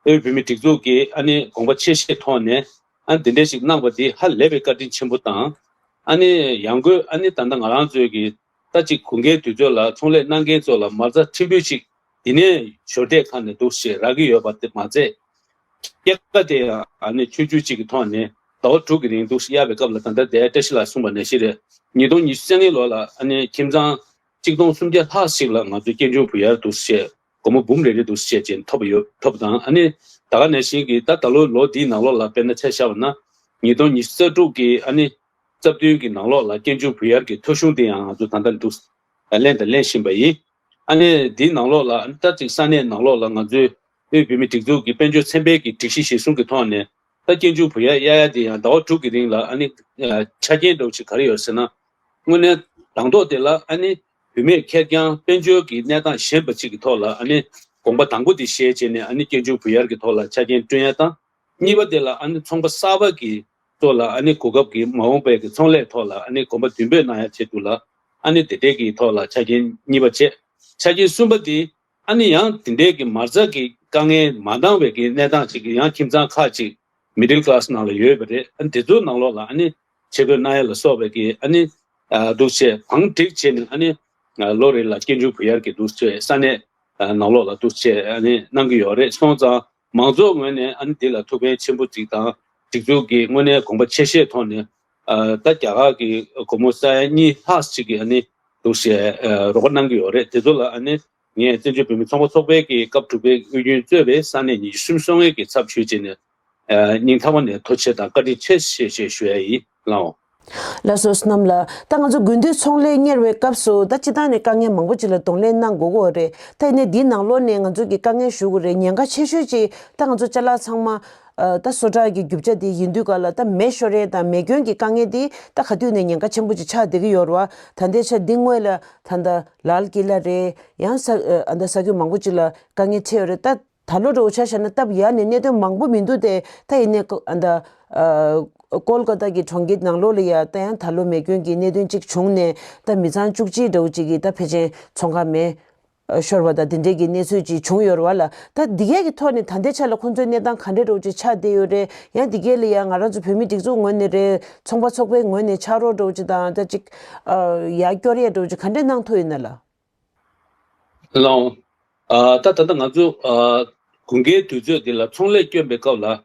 དབུས་བོད་མིའི་སྒྲིག་འཛུགས་ཀྱིས་ཨ་ནི་དགོངས་པ་ཆེ་བཞེས་ཐོག་ནས་ཨ་ནི་འདི་འདྲ་ཞིག་གནང་བ་འདི་ཧ་ལས་པའི་བཀའ་དྲིན་ཆེན་པོ་དང་། ཨ་ནི་ཡང་སྒོས་ཨ་ནི་ད་ལྟ་ང་རང་ཚོའི་གི་ད་ཅིག་དགུན་ཁའི་དུས་ཚོད་ལ་ཚོང་ལས་གནང་མཁན་ཚོ་ལ་མ་རྩ་ཕྲན་བུ་ཞིག་འདི་ནས་ཞོར་འདེགས་ཁང་ནས་འདུག་སེ་རག་གི་ཡོད་པ་དེ་མ་ཚད། སྐྱེད་ཀ་དེ་ཡང་ཨ་ནི་ཆུང་ཆུང་གཅིག་གི་ཐོག་ནས་ཟླ་བ་དྲུག་གི་རིང་འདུག་སེ་གཡར་བའི་སྐབས་ལ། ད་ལྟ་དེ་བཀྲ་ཤིས་ལགས་གསུངས་པ་ནང་བཞིན་རེད། ཉིས་སྟོང་ཉི་ཤུ་རྩ་ལྔའི་ལོ་ལ་ཨ་ནི་ཁྱིམ་ཚང་གཅིག་སྟོང་སུམ་བརྒྱ་ལྷག་ཞིག་ལ་ང་ཚོས་སྐྱེ་ཆུང་བུ་གཡར་འདུག་སེ་སྒོར་མོ་འབུམ་རེ་རེ་འདུག་སེ་བྱས་བྱས་ཐོབ་ཡོད། ཐོབ་དང་། ཨ་ནི་ད་ག་ནང་བཞིན་གྱི་ད་ད་ལོ་ལོ་འདིའི་ནང་ལོགས་ལ་དཔེར་ན་ཆ་བཞག་པ་ན་ཉིས་སྟོང་ཉི་ཤུ་རྩ་དྲུག་གི་ཨ་ནི་རྩ་བདུན་གྱི་ནང་ལོགས་ལ་སྐྱེ་ཆུང་བུ་གཡར་གྱི་ཐོ་གཞུང་དེ་ཡང་ང་ཚོ་ད་ལྟ་འདུག་ལེན་དང་ལེན་བཞིན་པ་ཡིན། ཨ་ནི་འདིའི་ནང་ལོགས་ལ་ཨ་ནི་ད་ཅིག་ས་གནས་ནང་ལོགས་ལ་ང་ཚོའི་དབུས་བོད་མིའི་སྒྲིག་འཛུགས་ཀྱི་དཔལ་འབྱོར་ཚན་པའི་གི་སྒྲིག་གཞི་གཞིར་བཟུང་གི་ཐོག་ནས་ད་སྐྱེ་ཆུང་བུ་གཡར་གཡར་ཡ་དེ་ཡང་ཟླ་བ་དྲུག་གི་རིང་ལ་ཨ་ནི་ཆ་རྐྱེན་འདྲ་བོ་ཅིག་ག་རེ་ཡོད་ཟེར་ན། དངོས་གནས་དང་ཐོག་དེ་ལ་ཨ་ནི་བུད་མེད་ཁེར་རྐྱང་དཔལ་འབྱོར་གྱི་གནས་སྟངས་ཞན་པ་ཅིག་གི་ཐོག་ལ་ཨ་ནི་དགོངས་པ་དང་པོ་དེ་བཞེས་བྱས་ནས་ཨ་ནི་སྐྱེ་ཆུང་བུ་གཡར་གྱི་ཐོག་ལ་ཆ་རྐྱེན་བསྐྲུན་ཡ་དང་། གཉིས་པ་དེ་ལ་ཨ་ནི་ཚོང་པ་གསར་པ་གི་ཚོ་ལ་ཨ་ནི་གོ་སྐབས་ཀྱི་མ་འོངས་པའི་གི་ཚོང་ལས་ཐོག་ལ་ཨ་ནི་གོམ་པ་མདུན་སྤོས་གནང་ཡ་ཆེད་དུ་ལ་ཨ་ནི་དེ་འདྲའི་གི་ཐོག་ལ་ཆ་རྐྱེན་གཉིས་པ་བྱས། ཆ་རྐྱེན་གསུམ་པ་དེ་ཨ་ནི་ཡང་དེ་འདྲའི་གི་མ་རྩ་གི་དཀའ་ངལ་མ་འདང་བའི་གི་གནས་སྟངས་ཅིག་གི་ཡང་ཁྱིམ་ཚང་ཁག་ཅིག་མི་ཌལ་ཀ་ལ་སི་ནང་ལ་ཡོད་པ་རེད། ཨ་ནི་དེ་ཚོའི་ནང་ལོགས་ལ་ཨ་ནི་ཆེད་བསྐོས་གནང་ཡ་ལ་སོགས་པའི་གི་ཨ་ནི་ཨ་འདུག་སེ་བང་སྒྲིག་བྱས་ནས་ཨ་ནི་ཨ་ལོ་རེ་ལ་སྐྱེ་ཆུང་བུ་གཡར་གྱི་འདུག་སེ་ས་གནས་ཨ་ནང་ལོགས་ལ་འདུག་སེ་ཨ་ནི་གནང་གི་ཡོད་རེད། སོང་ཙང་མང་ཚོགས་ངོས་ནས་ཨ་ནི་འདི་ལ་ཐུགས་ཕན་ཆེན་པོ་ཅིག་དང་། སྒྲིག་འཛུགས་ཀྱིས་དངོས་གནས་དགོངས་པ་ཆེ་བཞེས་ཐོག་ནས་ཨ་ད་རྒྱ་གར་གྱི་སྒོར་མོ་ས་ཡ་གཉིས་ལྷག་ཅིག་གི་ཨ་ནི་འདུག་སེ་ཨ་རོགས་པ་གནང་གི་ཡོད་རེད། དེ་ཚོ་ལ་ཨ་ནི་ངས་བཙན་བྱོལ་བོད་མི་ཚོང་པ་ཚོགས་པའི་གི་སྐབས་དྲུག་པའི་དབུས་རྒྱུན་གཙོས་པའི་ས་གནས་ཉི་ཤུ་སུམ་ཅུ་སོ་ལྔའི་གི་ཚབ་ཞུས་བྱས་ནས་ཨ་སྙིང་ཐག་པ་ནས་ཐུགས་རྗེ་ཆེ་དང་བཀའ་དྲིན་ཆེ་ཞེས་ཞེས་ཞུ་ཡ་ཡིན་ལགས། ལགས་སོ། བསོད་ནམས་ལགས། ད་ང་ཚོ་དགུན་དུས་ཚོང་ལས་གཉེར་བའི་སྐབས་སུ་ད་སྤྱིར་བཏང་ནས་དཀའ་ངལ་མང་པོ་ཅིག་ལ་གདོང་ལེན་གནང་དགོས་ཀྱི་ཡོད་རེད། ད་ཡིན་ནའི་འདིའི་ནང་ལོགས་ནས་ང་ཚོ་གི་དཀའ་ངལ་ཞུ་དགོས་རེད། ཉེན་ཁ་ཆེ་ཤོས་ཅིག་ད་ང་ཚོ་ཅ་ལག་ཚང་མ་ཨ་ད་སོ་ཊར་གྱི་རྒྱུ་ཆ་དེ་ཡིན་དུས་ག་ལ་ད་མེ་ཤོར་ཡས་དང་མེ་སྐྱོན་གྱི་དཀའ་ངལ་དེ་ད་ག་དུས་ནས་ཉེན་ཁ་ཆེན་པོ་ཅིག་ཆགས་བསྡད་ཀྱི་ཡོད་རེད་བ། ད་ལྟའི་ཆར་འདི་སྔོན་ལ་ད་ལྟ་ལཱལ་ཀི་ལ་རེད། ཡང་ས་ཨ་ད་ས་ཁུལ་མང་པོ་ཅིག་ལ་དཀའ་ངལ་འཕྲད་ཡོད་རེད། ད་ ད་ལོ་འདྲ་བོ་ཆ་བཞག་ན་སྟབས་ཡག་ནས་གནད་དོན་མང་པོ་མི་འདུག་སྟེ། ད་ཡིན་ནའི་ཀོ་ཨ་ད་ཨ་ཀོལ་ཀ་ཏ་གི་གྲོང་ཁྱེར་ནང་ལོགས་ལ་ཡ་ད་ཡང་ད་ལོ་མེ་སྐྱོན་གྱི་གནད་དོན་གཅིག་བྱུང་ནས། ད་མི་ཚང་བཅུ་གཅིག་འདྲ་བོ་གཅིག་གིས་ད་ཕལ་ཆེར་ཚོང་ཁང་མེ་ཤོར་བ་དང་དེ་འདྲའི་གི་གནས་ཚུལ་ཅིག་བྱུང་ཡོད་རེད་བ་ལ། ད་འདི་གའི་གི་ཐོག་ནས་ད་ལྟའི་ཆ་ལ་ཁོང་ཚོའི་གནས་སྟངས་ག་འདྲ་འདྲ་བོ་ཅིག་ཆགས་བསྡད་ཡོད་རེད། ཡང་འདི་གའི་ལ་ཡ་ང་རང་ཚོ་བོད་མི་སྒྲིག་འཛུགས་ངོས་ནས་རེད། ཚོང་པ་ཚོགས་པའི་ངོས་ནས་ཕྱག་རོགས་འདྲ་བོ་ཅིག་དང་ད་ཅིག་ཨ་ཡར་སྐྱོར་ཡས་འདྲ་བོ་ཅིག་ག་འདྲ་གནང་ཐུབ་ཡོད་ན་ལགས། ལགས། ཨ་ད་ད་ལྟ་ང་ཚོ་ཨ་དགུན་ཁའི་དུས་ཚོད་འདི་ལ་ཚོང་ལས་སྐྱོན་པའི་སྐབས་ལ།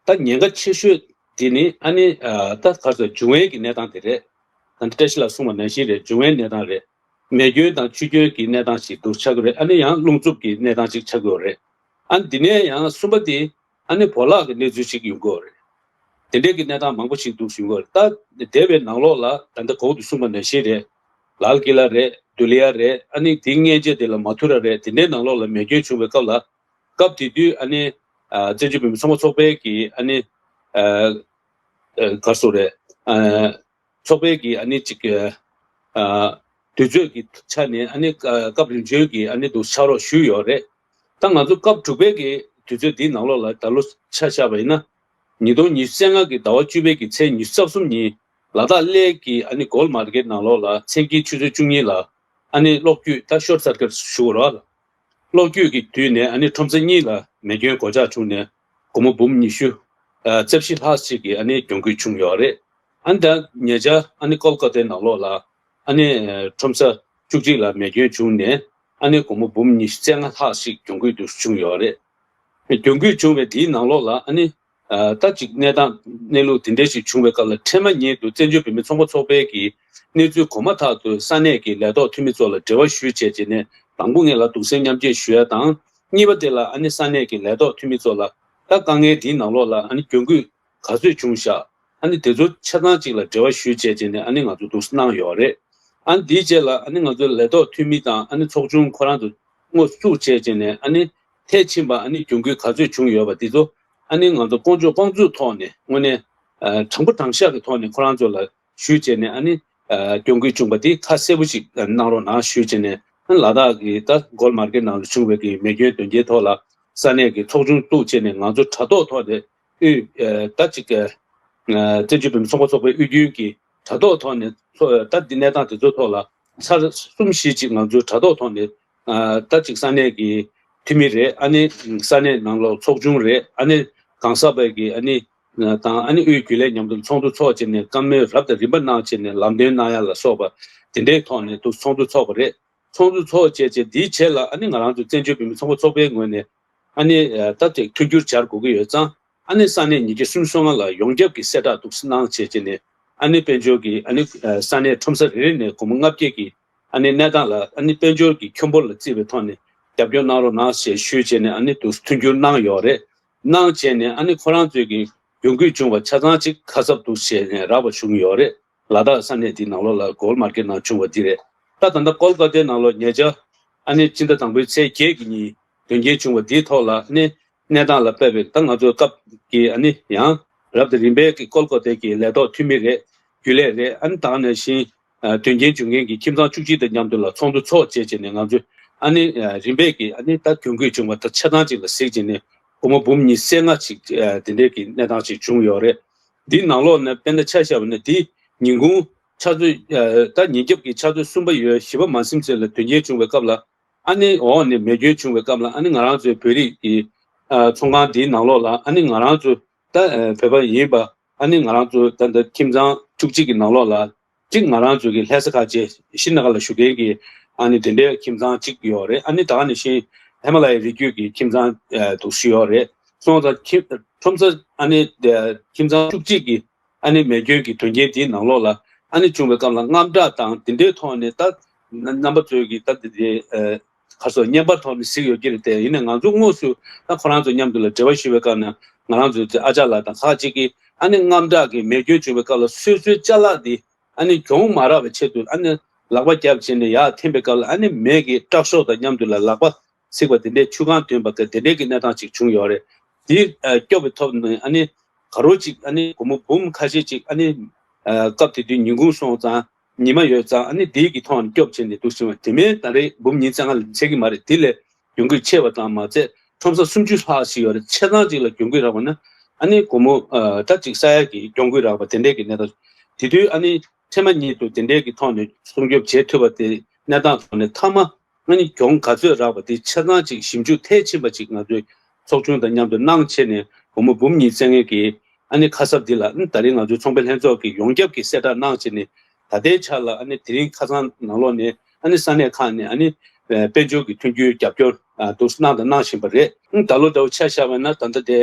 ད་ཉེན་ཁ་ཆེ་ཤོས་འདི་ནི་ཨ་ནི་ཨ་ད་ག་ཚོད་འབྱུང་བའི་གི་གནས་སྟངས་དེ་རེད། ད་ལྟ་བཀྲ་ཤིས་ལགས་གསུངས་པ་ནང་བཞིན་རེད། འབྱུང་བའི་གནས་སྟངས་རེད། མེ་སྐྱོན་དང་ཆུ་སྐྱོན་གྱི་གནས་སྟངས་ཤིག་འདུག་ཆགས་ཀྱི་རེད། ཨ་ནི་ཡང་རླུང་འཚུབ་ཀྱི་གནས་སྟངས་ཤིག་ཆགས་ཀྱི་ཡོད་རེད། ཨ་ནི་འདི་ནས་ཡང་གསུམ་པ་དེ་ཨ་ནི་བོར་བརླག་གི་གནས་ཚུལ་ཞིག་ཡོང་གི་ཡོད་རེད། དེ་འདྲའི་གི་གནས་སྟངས་མང་པོ་ཞིག་འདུག་ཞུ་གི་ཡོད་རེད། ད་འདས་པའི་ནང་ལོགས་ལ་ད་ལྟ་གོང་དུ་གསུངས་པ་ནང་བཞིན་རེད། ལཱལ་ཀི་ལ་རེད། རྡུ་ལི་ཡ་རེད། ཨ་ནི་དེའི་སྔོན་ཆད་དེ་ལ་མ་ཐུ་ར་རེད། དེ་འདྲའི་ནང་ལོགས་ལ་མེ་སྐྱོན་བྱུང་བའི་སྐབས་ལ། སྐབས་དེ་དུས་ཨ་ནི་ཨ་བཙན་བྱོལ་བོད་མི་ཚོང་པ་ཚོགས་པའི་གི་ཨ་ནི་ཨ་ཨ་ག་རེ་ཟེར་དགོས་རེད། ཨ་ཚོགས་པའི་གི་ཨ་ནི་ཅིག་ཨ་དུས་ཚོད་ཀྱི་ཆ་ནས་ཨ་ནི་ཨ་སྐབས་རིམ་བྱོན་གྱི་ཨ་ནི་འདུག་ཕྱག་རོགས་ཞུས་ཡོད་རེད། ད་ང་ཚོ་སྐབས་དྲུག་པའི་གི་དུས་ཚོད་འདིའི་ནང་ལོགས་ལ་ད་ལོ་ཆ་བཞག་པ་ཡིན་ན། ཉིས་སྟོང་ཉི་ཤུ་རྩ་ལྔ་གི་ཟླ་བ་བཅུ་པའི་གི་ཚེས་ཉི་ཤུ་རྩ་གསུམ་ཉིན། ལ་དྭགས་གླེ་གི་ཨ་ནི་གོལ་མར་ཀེད་ནང་ལོགས་ལ་མཚན་དཀྱིལ་ཆུ་ཚོད་བཅུ་གཉིས་ལ་ཨ་ནི་གློག་སྐྱོད། ད་ཤོར་སར་ཀིཊ་ཞུ་དགོས་རེད་བ། གློག་སྐྱོད་ཀྱི་དུས་ནས་ཨ་ནི་ཁྲོམ་ས་གཉིས་ལ་མེ་སྐྱོན་གོད་ཆག་བྱུང་ནས་སྒོར་མོ་འབུམ་ཉི་ཤུ་ཨ་རྩ་བཞི་ལྷག་ཅིག་གི་ཨ་ནི་གྱོང་གུད་བྱུང་ཡོད་རེད། ཨ་ནི་ད་ཉེ་ཆར་ཨ་ནི་ཀོལ་ཀ་ཏའི་ནང་ལོགས་ལ་ཨ་ནི་ཁྲོམ་ས་བཅུ་གཅིག་ལ་མེ་སྐྱོན་བྱུང་ནས་ཨ་ནི་སྒོར་མོ་འབུམ་ཉི་ཤུ་རྩ་ལྔ་ལྷག་ཅིག་གྱོང་གུད་དུ་བྱུང་ཡོད་རེད། གྱོང་གུད་བྱུང་བའི་དེའི་ནང་ལོགས་ལ་ཨ་ནི་ཨ་ད་ཅིག་གནས་སྟངས་གནས་ལུགས་དེ་འདྲ་ཞིག་བྱུང་བའི་སྐབས་ལ། ཁྲེལ་མ་ཉིད་དུ་བཙན་བྱོལ་བོད་མི་ཚོང་པ་ཚོགས་པའི་གི་གནས་ཚུལ་གོ་མ་ཐག་ཏུ་ས་གནས་ཀྱི་ལས་ཐོག་འཐུས་མི་ཚོ་ལ་འབྲེལ་བ་ཞུས་བྱས་བྱས་ནས། དང་པོ་ངེད་ལ་གདུང་སེམས་མཉམ་སྐྱེད་ཞུ་ཡ་དང་། གཉིས་པ་དེ་ལ་ཨ་ནི་ས་གནས་ཀྱི་ལས་ཐོག་འཐུས་མི་ཚོ་ལ་ད་དཀའ་ངལ་འདིའི་ནང་ལོགས་ལ་ཨ་ནི་གྱོང་གུད་ག་ཚོད་བྱུང་བཞག་ཨ་ནི་དེ་ཚོ་ཆ་ཚང་གཅིག་ལ་འབྲེལ་བ་ཞུས་བྱས་བྱས་ནས་ཨ་ནི་ང་ཚོ་འདུག་སེ་གནང་ཡོད་རེད། ཨ་ནི་དེའི་རྗེས་ལ་ཨ་ནི་ང་ཚོ་ལས་ཐོག་འཐུས་མི་དང་ཨ་ནི་ཚོགས་ཆུང་ཁོ་རང་ཚོ་དངོས་སུ་བཙུགས་བྱས་བྱས་ནས། ཨ་ནི་ཐེངས་ཕྱིན་པ་ཨ་ནི་གྱོང་གུད་ག་ཚོད་བྱུང་ཡོད་པ་དེ་ཚོ་ཨ་ནི་ང་ཚོ་དཀོན་མཆོག་དཔང་བཙུགས་ཐོག་ནས་དངོས་གནས་ཨ་དྲང་པོ་དྲང་བཞག་གི་ཐོག་ནས་ཁོ་རང་ཚོ་ལ་ཞུས་བྱས་ནས། ཨ་ནི་ཨ་གྱོང་གུད་བྱུང་བ་དེ་ཁ་གསལ་པོ་ཞིག་གནང་རོགས་གནང་ཞུས་བྱས་ནས། ཨ་ནི་ལ་དྭགས་ཀྱི་ད་གོལ་མར་ཀེད་ནང་ལ་བྱུང་བའི་གི་མེ་སྐྱོན་དོན་རྐྱེན་ཐོག་ལ་ས་གནས་ཀྱི་ཚོགས་ཆུང་བཙུགས་བྱས་ནས། ང་ཚོ་དྲ་ཐོག་ཐོག་ནས་དབུས་ཨ་ད་ཅིག་ཨ་བཙན་བྱོལ་བོད་མི་ཚོང་པ་ཚོགས་པའི་དབུས་རྒྱུན་གྱི་དྲ་ཐོག་ཐོག་ནས་ཚོ་ད་འདི་གནས་སྟངས་དེ་ཚོ་ཐོག་ལ་ཚར་གསུམ་བཞི་ཅིག་ང་ཚོའི་དྲ་ཐོག་ཐོག་ནས་ཨ་ད་ཅིག་ས་གནས་ཀྱི་འཐུས་མི་རེད། ཨ་ནི་ས་གནས་ནང་ལོགས་ཚོགས་ཆུང་རེད། ཨ་ནི་གང་ཟག་པའི་གི་ཨ་ནི་དང་། ཨ་ནི་དབུས་རྒྱུན་ལས་མཉམ་དུ་ཚོགས་འདུ་ཚོགས་བྱས་ནས། བཀའ་མོལ་རབ་དང་རིམ་པ་གནང་བྱས་ནས། ལམ་སྟོན་གནང་ཡ་ལ་སོགས་པ་དེ་འདྲའི་ཐོག་ནས་དུ་ཚོགས་འདུ་ཚོགས་པ་རེད། ཚོགས་འདུ་ཚོགས་བྱས་བྱས་དེའི་རྗེས་ལ་ཨ་ནི་ང་རང་ཚོ་བཙན་བྱོལ་བོད་མི་ཚོང་པ་ཚོགས་པའི་ངོས་ནས་ཨ་ནི་ཨ་ད་ཅིག་མཐུན་འགྱུར་སྦྱར་དགོས་ཀྱི་ཡོད་ཙང་། ཨ་ནི་ས་གནས་ཉིས་བརྒྱ་སུམ་ཅུ་སོ་ལྔ་ལ་ཡོངས་ཁྱབ་ཀྱི་གསལ་བསྒྲགས་འདུག་སེ་གནང་བྱས་བྱས་ནས། ཨ་ནི་དཔལ་འབྱོར་གྱི་ཨ་ནི་ཨ་ས་གནས་ཁྲོམ་ས་རེ་རེ་ནས་སྒོར་མོ་ལྔ་བརྒྱ་གི་ཨ་ནི་གནས་སྟངས་ལ། ཨ་ནི་དཔལ་འབྱོར་གྱི་ཁྱོན་འབོར་ལ་བརྩིས་པའི་ཐོག་ནས་རྒྱབ་སྐྱོར་གནང་རོགས་གནང་ཞེས་ཞུས་བྱས་ནས། ཨ་ནི་འདུག་སེ་མཐུན་འགྱུར་གནང་ཡོད་རེད། གནང་བྱས་ནས་ཨ་ནི་ཁོ་རང་ཚོས་ཀྱི་གྱོང་གུད་བྱུང་བ་ཆ་ཚང་གཅིག་ཁ་གསབ་འདུག་བྱས་ནས་རག་པ་བྱུང་ཡོད་རེད། ལ་དྭགས་ས་གནས་འདིའི་ནང་ལོགས་ལ་གོལ་མར་ཀེད་ནང་བྱུང་བ་འདི་རེད། ད་ད་ལྟ་ཀོལ་ཀ་ཏའི་ནང་ལོགས་ཉེ་ཆར་ཨ་ནི་ཕྱི་ཟླ་དང་པོའི་ཚེས་བརྒྱད་ཀྱི་ཉིན་དོན་རྐྱེན་བྱུང་བ་འདིའི་ཐོག་ལ་ཨ་ནི་གནས་སྟངས་ལ་དཔག་པའི། ད་ང་ཚོའི་སྐབས་ཀྱི་ཨ་ནི་ཡང་རབ་དང་རིམ་པའི་གི་ཀོལ་ཀ་ཏའི་གི་ལས་ཐོག་འཐུས་མི་རེད། རྒྱུན་ལས་རེད། ཨ་ནི་ད་ག་ནང་བཞིན་ཨ་དོན་རྐྱེན་བྱུང་མཁན་གྱི་ཁྱིམ་ཚང་བཅུ་གཅིག་དང་མཉམ་དུ་ལ་ཚོགས་འདུ་ཚོགས་བྱས་བྱས་ནས། ང་ཚོས་ཨ་ནི་ཨ་རིམ་པས་ཀྱི་ཨ་ནི་ད་གྱོང་གུད་བྱུང་བ་ད་ཆ་ཚང་གཅིག་ལ་གཟིགས་བྱས་ནས་སྒོར་མོ་འབུམ་ཉི་ཤུ་རྩ་ལྔ་ཅིག་ཨ་དེ་འདྲའི་གི་གནས་སྟངས་ཅིག་བྱུང་ཡོད་རེད། འདིའི་ནང་ལོགས་ནས་དཔེར་ན་ཆ་བཞག་པ་ན། འདི་ཉིན་གུང་ཆུ་ཚོད་ཨ་ད་ཉིན་རྒྱབ་ཀྱི་ཆུ་ཚོད་གསུམ་པ་ཡོལ་བཞི་པ་མ་ཟིན་ཙམ་ལ་དོན་རྐྱེན་བྱུང་བའི་སྐབས་ལ། ཨ་ནི་འོག་ནས་མེ་སྐྱོན་བྱུང་བའི་སྐབས་ལ། ཨ་ནི་ང་རང་ཚོའི་བོད་རིགས་ཀྱི་ཨ་ཚོང་ཁང་འདིའི་ནང་ལོགས་ལ། ཨ་ནི་ང་རང་ཚོ་ད་ཨ་བོད་པ་ཡིན་པ། ཨ་ནི་ང་རང་ཚོ་ད་ལྟ་ཁྱིམ་ཚང་བཅུ་གཅིག་གི་ནང་ལོགས་ལ་གཅིག་ང་རང་ཚོ་གི་ལྷ་ས་ཁ་ཆེ་ཤྲི་ན་གར་ལ་བཞུགས་མཁན་གྱི་ཨ་ནི་དེ་འདྲའི་ཁྱིམ་ཚང་གཅིག་ཡོད་རེད། ཨ་ནི་ད་ག་ནང་བཞིན་ཧི་མ་ལ་ཡའི་རི་རྒྱུད་ཀྱི་ཁྱིམ་ཚང་ཨ་དུ་ཞིག་ཡོད་རེད། སོང་ཙང་ཁྱིམ་ཁྲོམ་ས་ཨ་ནི་ཁྱིམ་ཚང་བཅུ་གཅིག་གི་ཨ་ནི་མེ་སྐྱོན་གྱི་དོན་རྐྱེན་དེའི་ནང་ལོགས་ལ་ཨ་ནི་བྱུང་བའི་སྐབས་ལ་དངངས་སྐྲག་དང་དེ་འདྲའི་ཐོག་ནས། ད་རྣམ་པ་ཚོས་ཀྱིས་ད་དེ་དེ་ཨ་ག་སོ་བརྙན་པར་ཐོག་ནས་གཟིགས་ཡོད་ཀྱི་རེད་དེ། ཡིན་ནའི་ང་ཚོ་དངོས་སུ་ད་ཁོ་རང་ཚོ་མཉམ་དུ་ལ་འབྲེལ་བ་ཞུ་བའི་སྐབས་ན། ང་རང་ཚོའི་ཨ་ཅག་ལགས་དང་ཁག་ཅིག་གིས་ཨ་ནི་དངངས་སྐྲག་གི་མེ་སྐྱོན་བྱུང་བའི་སྐབས་ལ་སོ་སོའི་ཅ་ལག་དེ་ཨ་ནི་གྱོང་མ་རག་པའི་ཆེད་དུ་ཨ་ནི་ལག་པ་བརྒྱབ་བྱས་ནས་ཡར་འཐེན་པའི་སྐབས་ལ། ཨ་ནི་མེ་གི་སྐྲག་ཤོག་དང་མཉམ་དུ་ལ་ལག་པ་ཚིག་པ་དེ་འདྲའི་ཆུ་ཁང་ཐོན་པ་དེ་འདྲའི་གི་གནས་སྟངས་ཅིག་བྱུང་ཡོད་རེད། དེ་ཨ་སྐྱོབ་པའི་ཐོག་ནས་ཨ་ནི་ག་རོ་ཅིག་ཨ་ནི་སྒོར་མོ་འབུམ་ཁ་ཤས་ཅིག་ཨ་ནི་ཨ་སྐབས་དེ་དུས་ཉིན་གུང་སོང་ཙང་ཉི་མ་ཡོད་ཙང་། ཨ་ནི་དེའི་གི་ཐོག་ནས་སྐྱོབ་བྱས་ནས་འདུག་སེ་བྱུང་བ། དེ་མིན་ད་རེས་འབུམ་ཉིས་རྩ་ལྔ་ལས་ཚད་ཀྱི་མ་རེད། དེ་ལས་གྱོང་གུད་ཆེ་བ་དང་མ་ཚད། ཁྲོམ་ས་སུམ་ཅུ་ལྷག་ཞིག་ཡོད་རེད། ཆ་ཚང་ཅིག་ལ་གྱོང་གུད་རག་པ་ན་ཨ་ནི་སྒོར་མོ་ད་ཅིག་ས་ཡ་གི་གྱོང་གུད་རག་པ་དེ་འདྲས་ཀྱི་གནས་སྟངས། དེ་དུས་ཨ་ནི་ཐེངས་མ་གཉིས་དུ་དེ་འདྲས་ཀྱི་ཐོག་ནས་སྲུང་སྐྱོབ་བྱེད་ཐུབ་པ་དེ་གནས་སྟངས་ཐོག་ནས་མཐའ་མ་ཨ་ནི་གྱོང་ག་ཚོད་རག་པ་དེ་ཆ་ཚང་ཅིག་ཞིབ་འཇུག་མཐིལ་ཕྱིན་པ་ཅིག་ང་ཚོའི་ཚོགས་ཆུང་དང་མཉམ་དུ་གནང་བྱས་ནས་སྒོར་མོ་འབུམ་གཉིས་བཙལ་མཁན་གྱི་ཨ་ནི་ཁ་གསབ་འདི་ལ་ཨ་ནི་ད་རིང་ང་ཚོའི་ཚོང་པའི་ལྷན་ཚོགས་ཀྱིས་ཡོངས་ཁྱབ་ཀྱི་གསལ་བསྒྲགས་གནང་བྱས་ནས། ད་ལྟའི་ཆ་ལ་ཨ་ནི་དེ་རིང་ཁ་སང་ནང་ལོགས་ནས་ཨ་ནི་ས་གནས་ཁག་ནས་ཨ་ནི་དཔལ་འབྱོར་གྱི་མཐུན་འགྱུར་རྒྱབ་སྐྱོར་དུ་གནང་དང་གནང་བཞིན་པ་རེད། ད་ལོ་འདྲ་བོ་ཆ་བཞག་པ་ན་ད་ལྟ་དེ་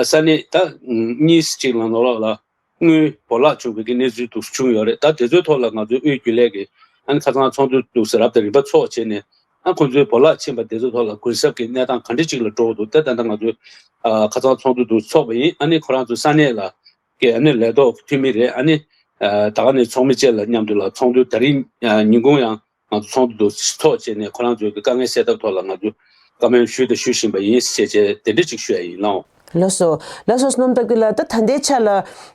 ས་གནས་ད་གཉིས་གཅིག་ལ་ནང་ལོགས་ལ་དངུལ་བོར་བརླག་བྱུང་བའི་གནས་ཚུལ་དུ་བྱུང་ཡོད་རེད། ད་དེ་ཚོའི་ཐོག་ལ་ང་ཚོའི་དབུས་རྒྱུན་ལས་ཀྱི་ཨ་ནི་ཁ་སང་ཚོགས་འདུ་དུ་རབ་དང་རིམ་པ་ཚོགས་བྱས་ནས་ཨ་ཁོང་ཚོའི་བོར་བརླག་ཕྱིན་པ་དེ་ཚོའི་ཐོག་ལ་གུན་གསབ་ཀྱི་གནས་སྟངས་ག་འདྲ་ཅིག་ལ་འགྲོ་འདུག་ད་ད་ལྟ་ང་ཚོའི་ཁ་སང་ཚོགས་འདུ་དུ་ཚོགས་པ་ཡིན། ཨ་ནི་ཁོ་རང་ཚོ་ས་གནས་ལ་གི་ཨ་ནི་ལས་ཐོག་འཐུས་མི་རེད། ཨ་ནི་ད་ག་ནས་ཚོགས་མི་བཅས་ལ་མཉམ་དུ་ལ་ཚོགས་འདུ་ད་རིང་ཉིན་གུང་ཡང་ང་ཚོ་ཚོགས་འདུ་དུ་ཚོགས་བྱས་ནས་ཁོ་རང་ཚོའི་གི་དཀའ་ངལ་སེལ་ཐབས་ཐོག་ལ་ང་ཚོ་བཀའ་མོལ་ཞུས་དང་ཞུ་བཞིན་པ་ཡིན་ཞེས་བྱས་དེ་འདྲ་ཅིག་ཞུ་ཡ་ཡིན་ལགས། ལགས་སོ། ལགས་སོ། བསོད་ནམས་སྟོབས་རྒྱལ་ལགས། ད་ད་ལྟའི་ཆ་ལ་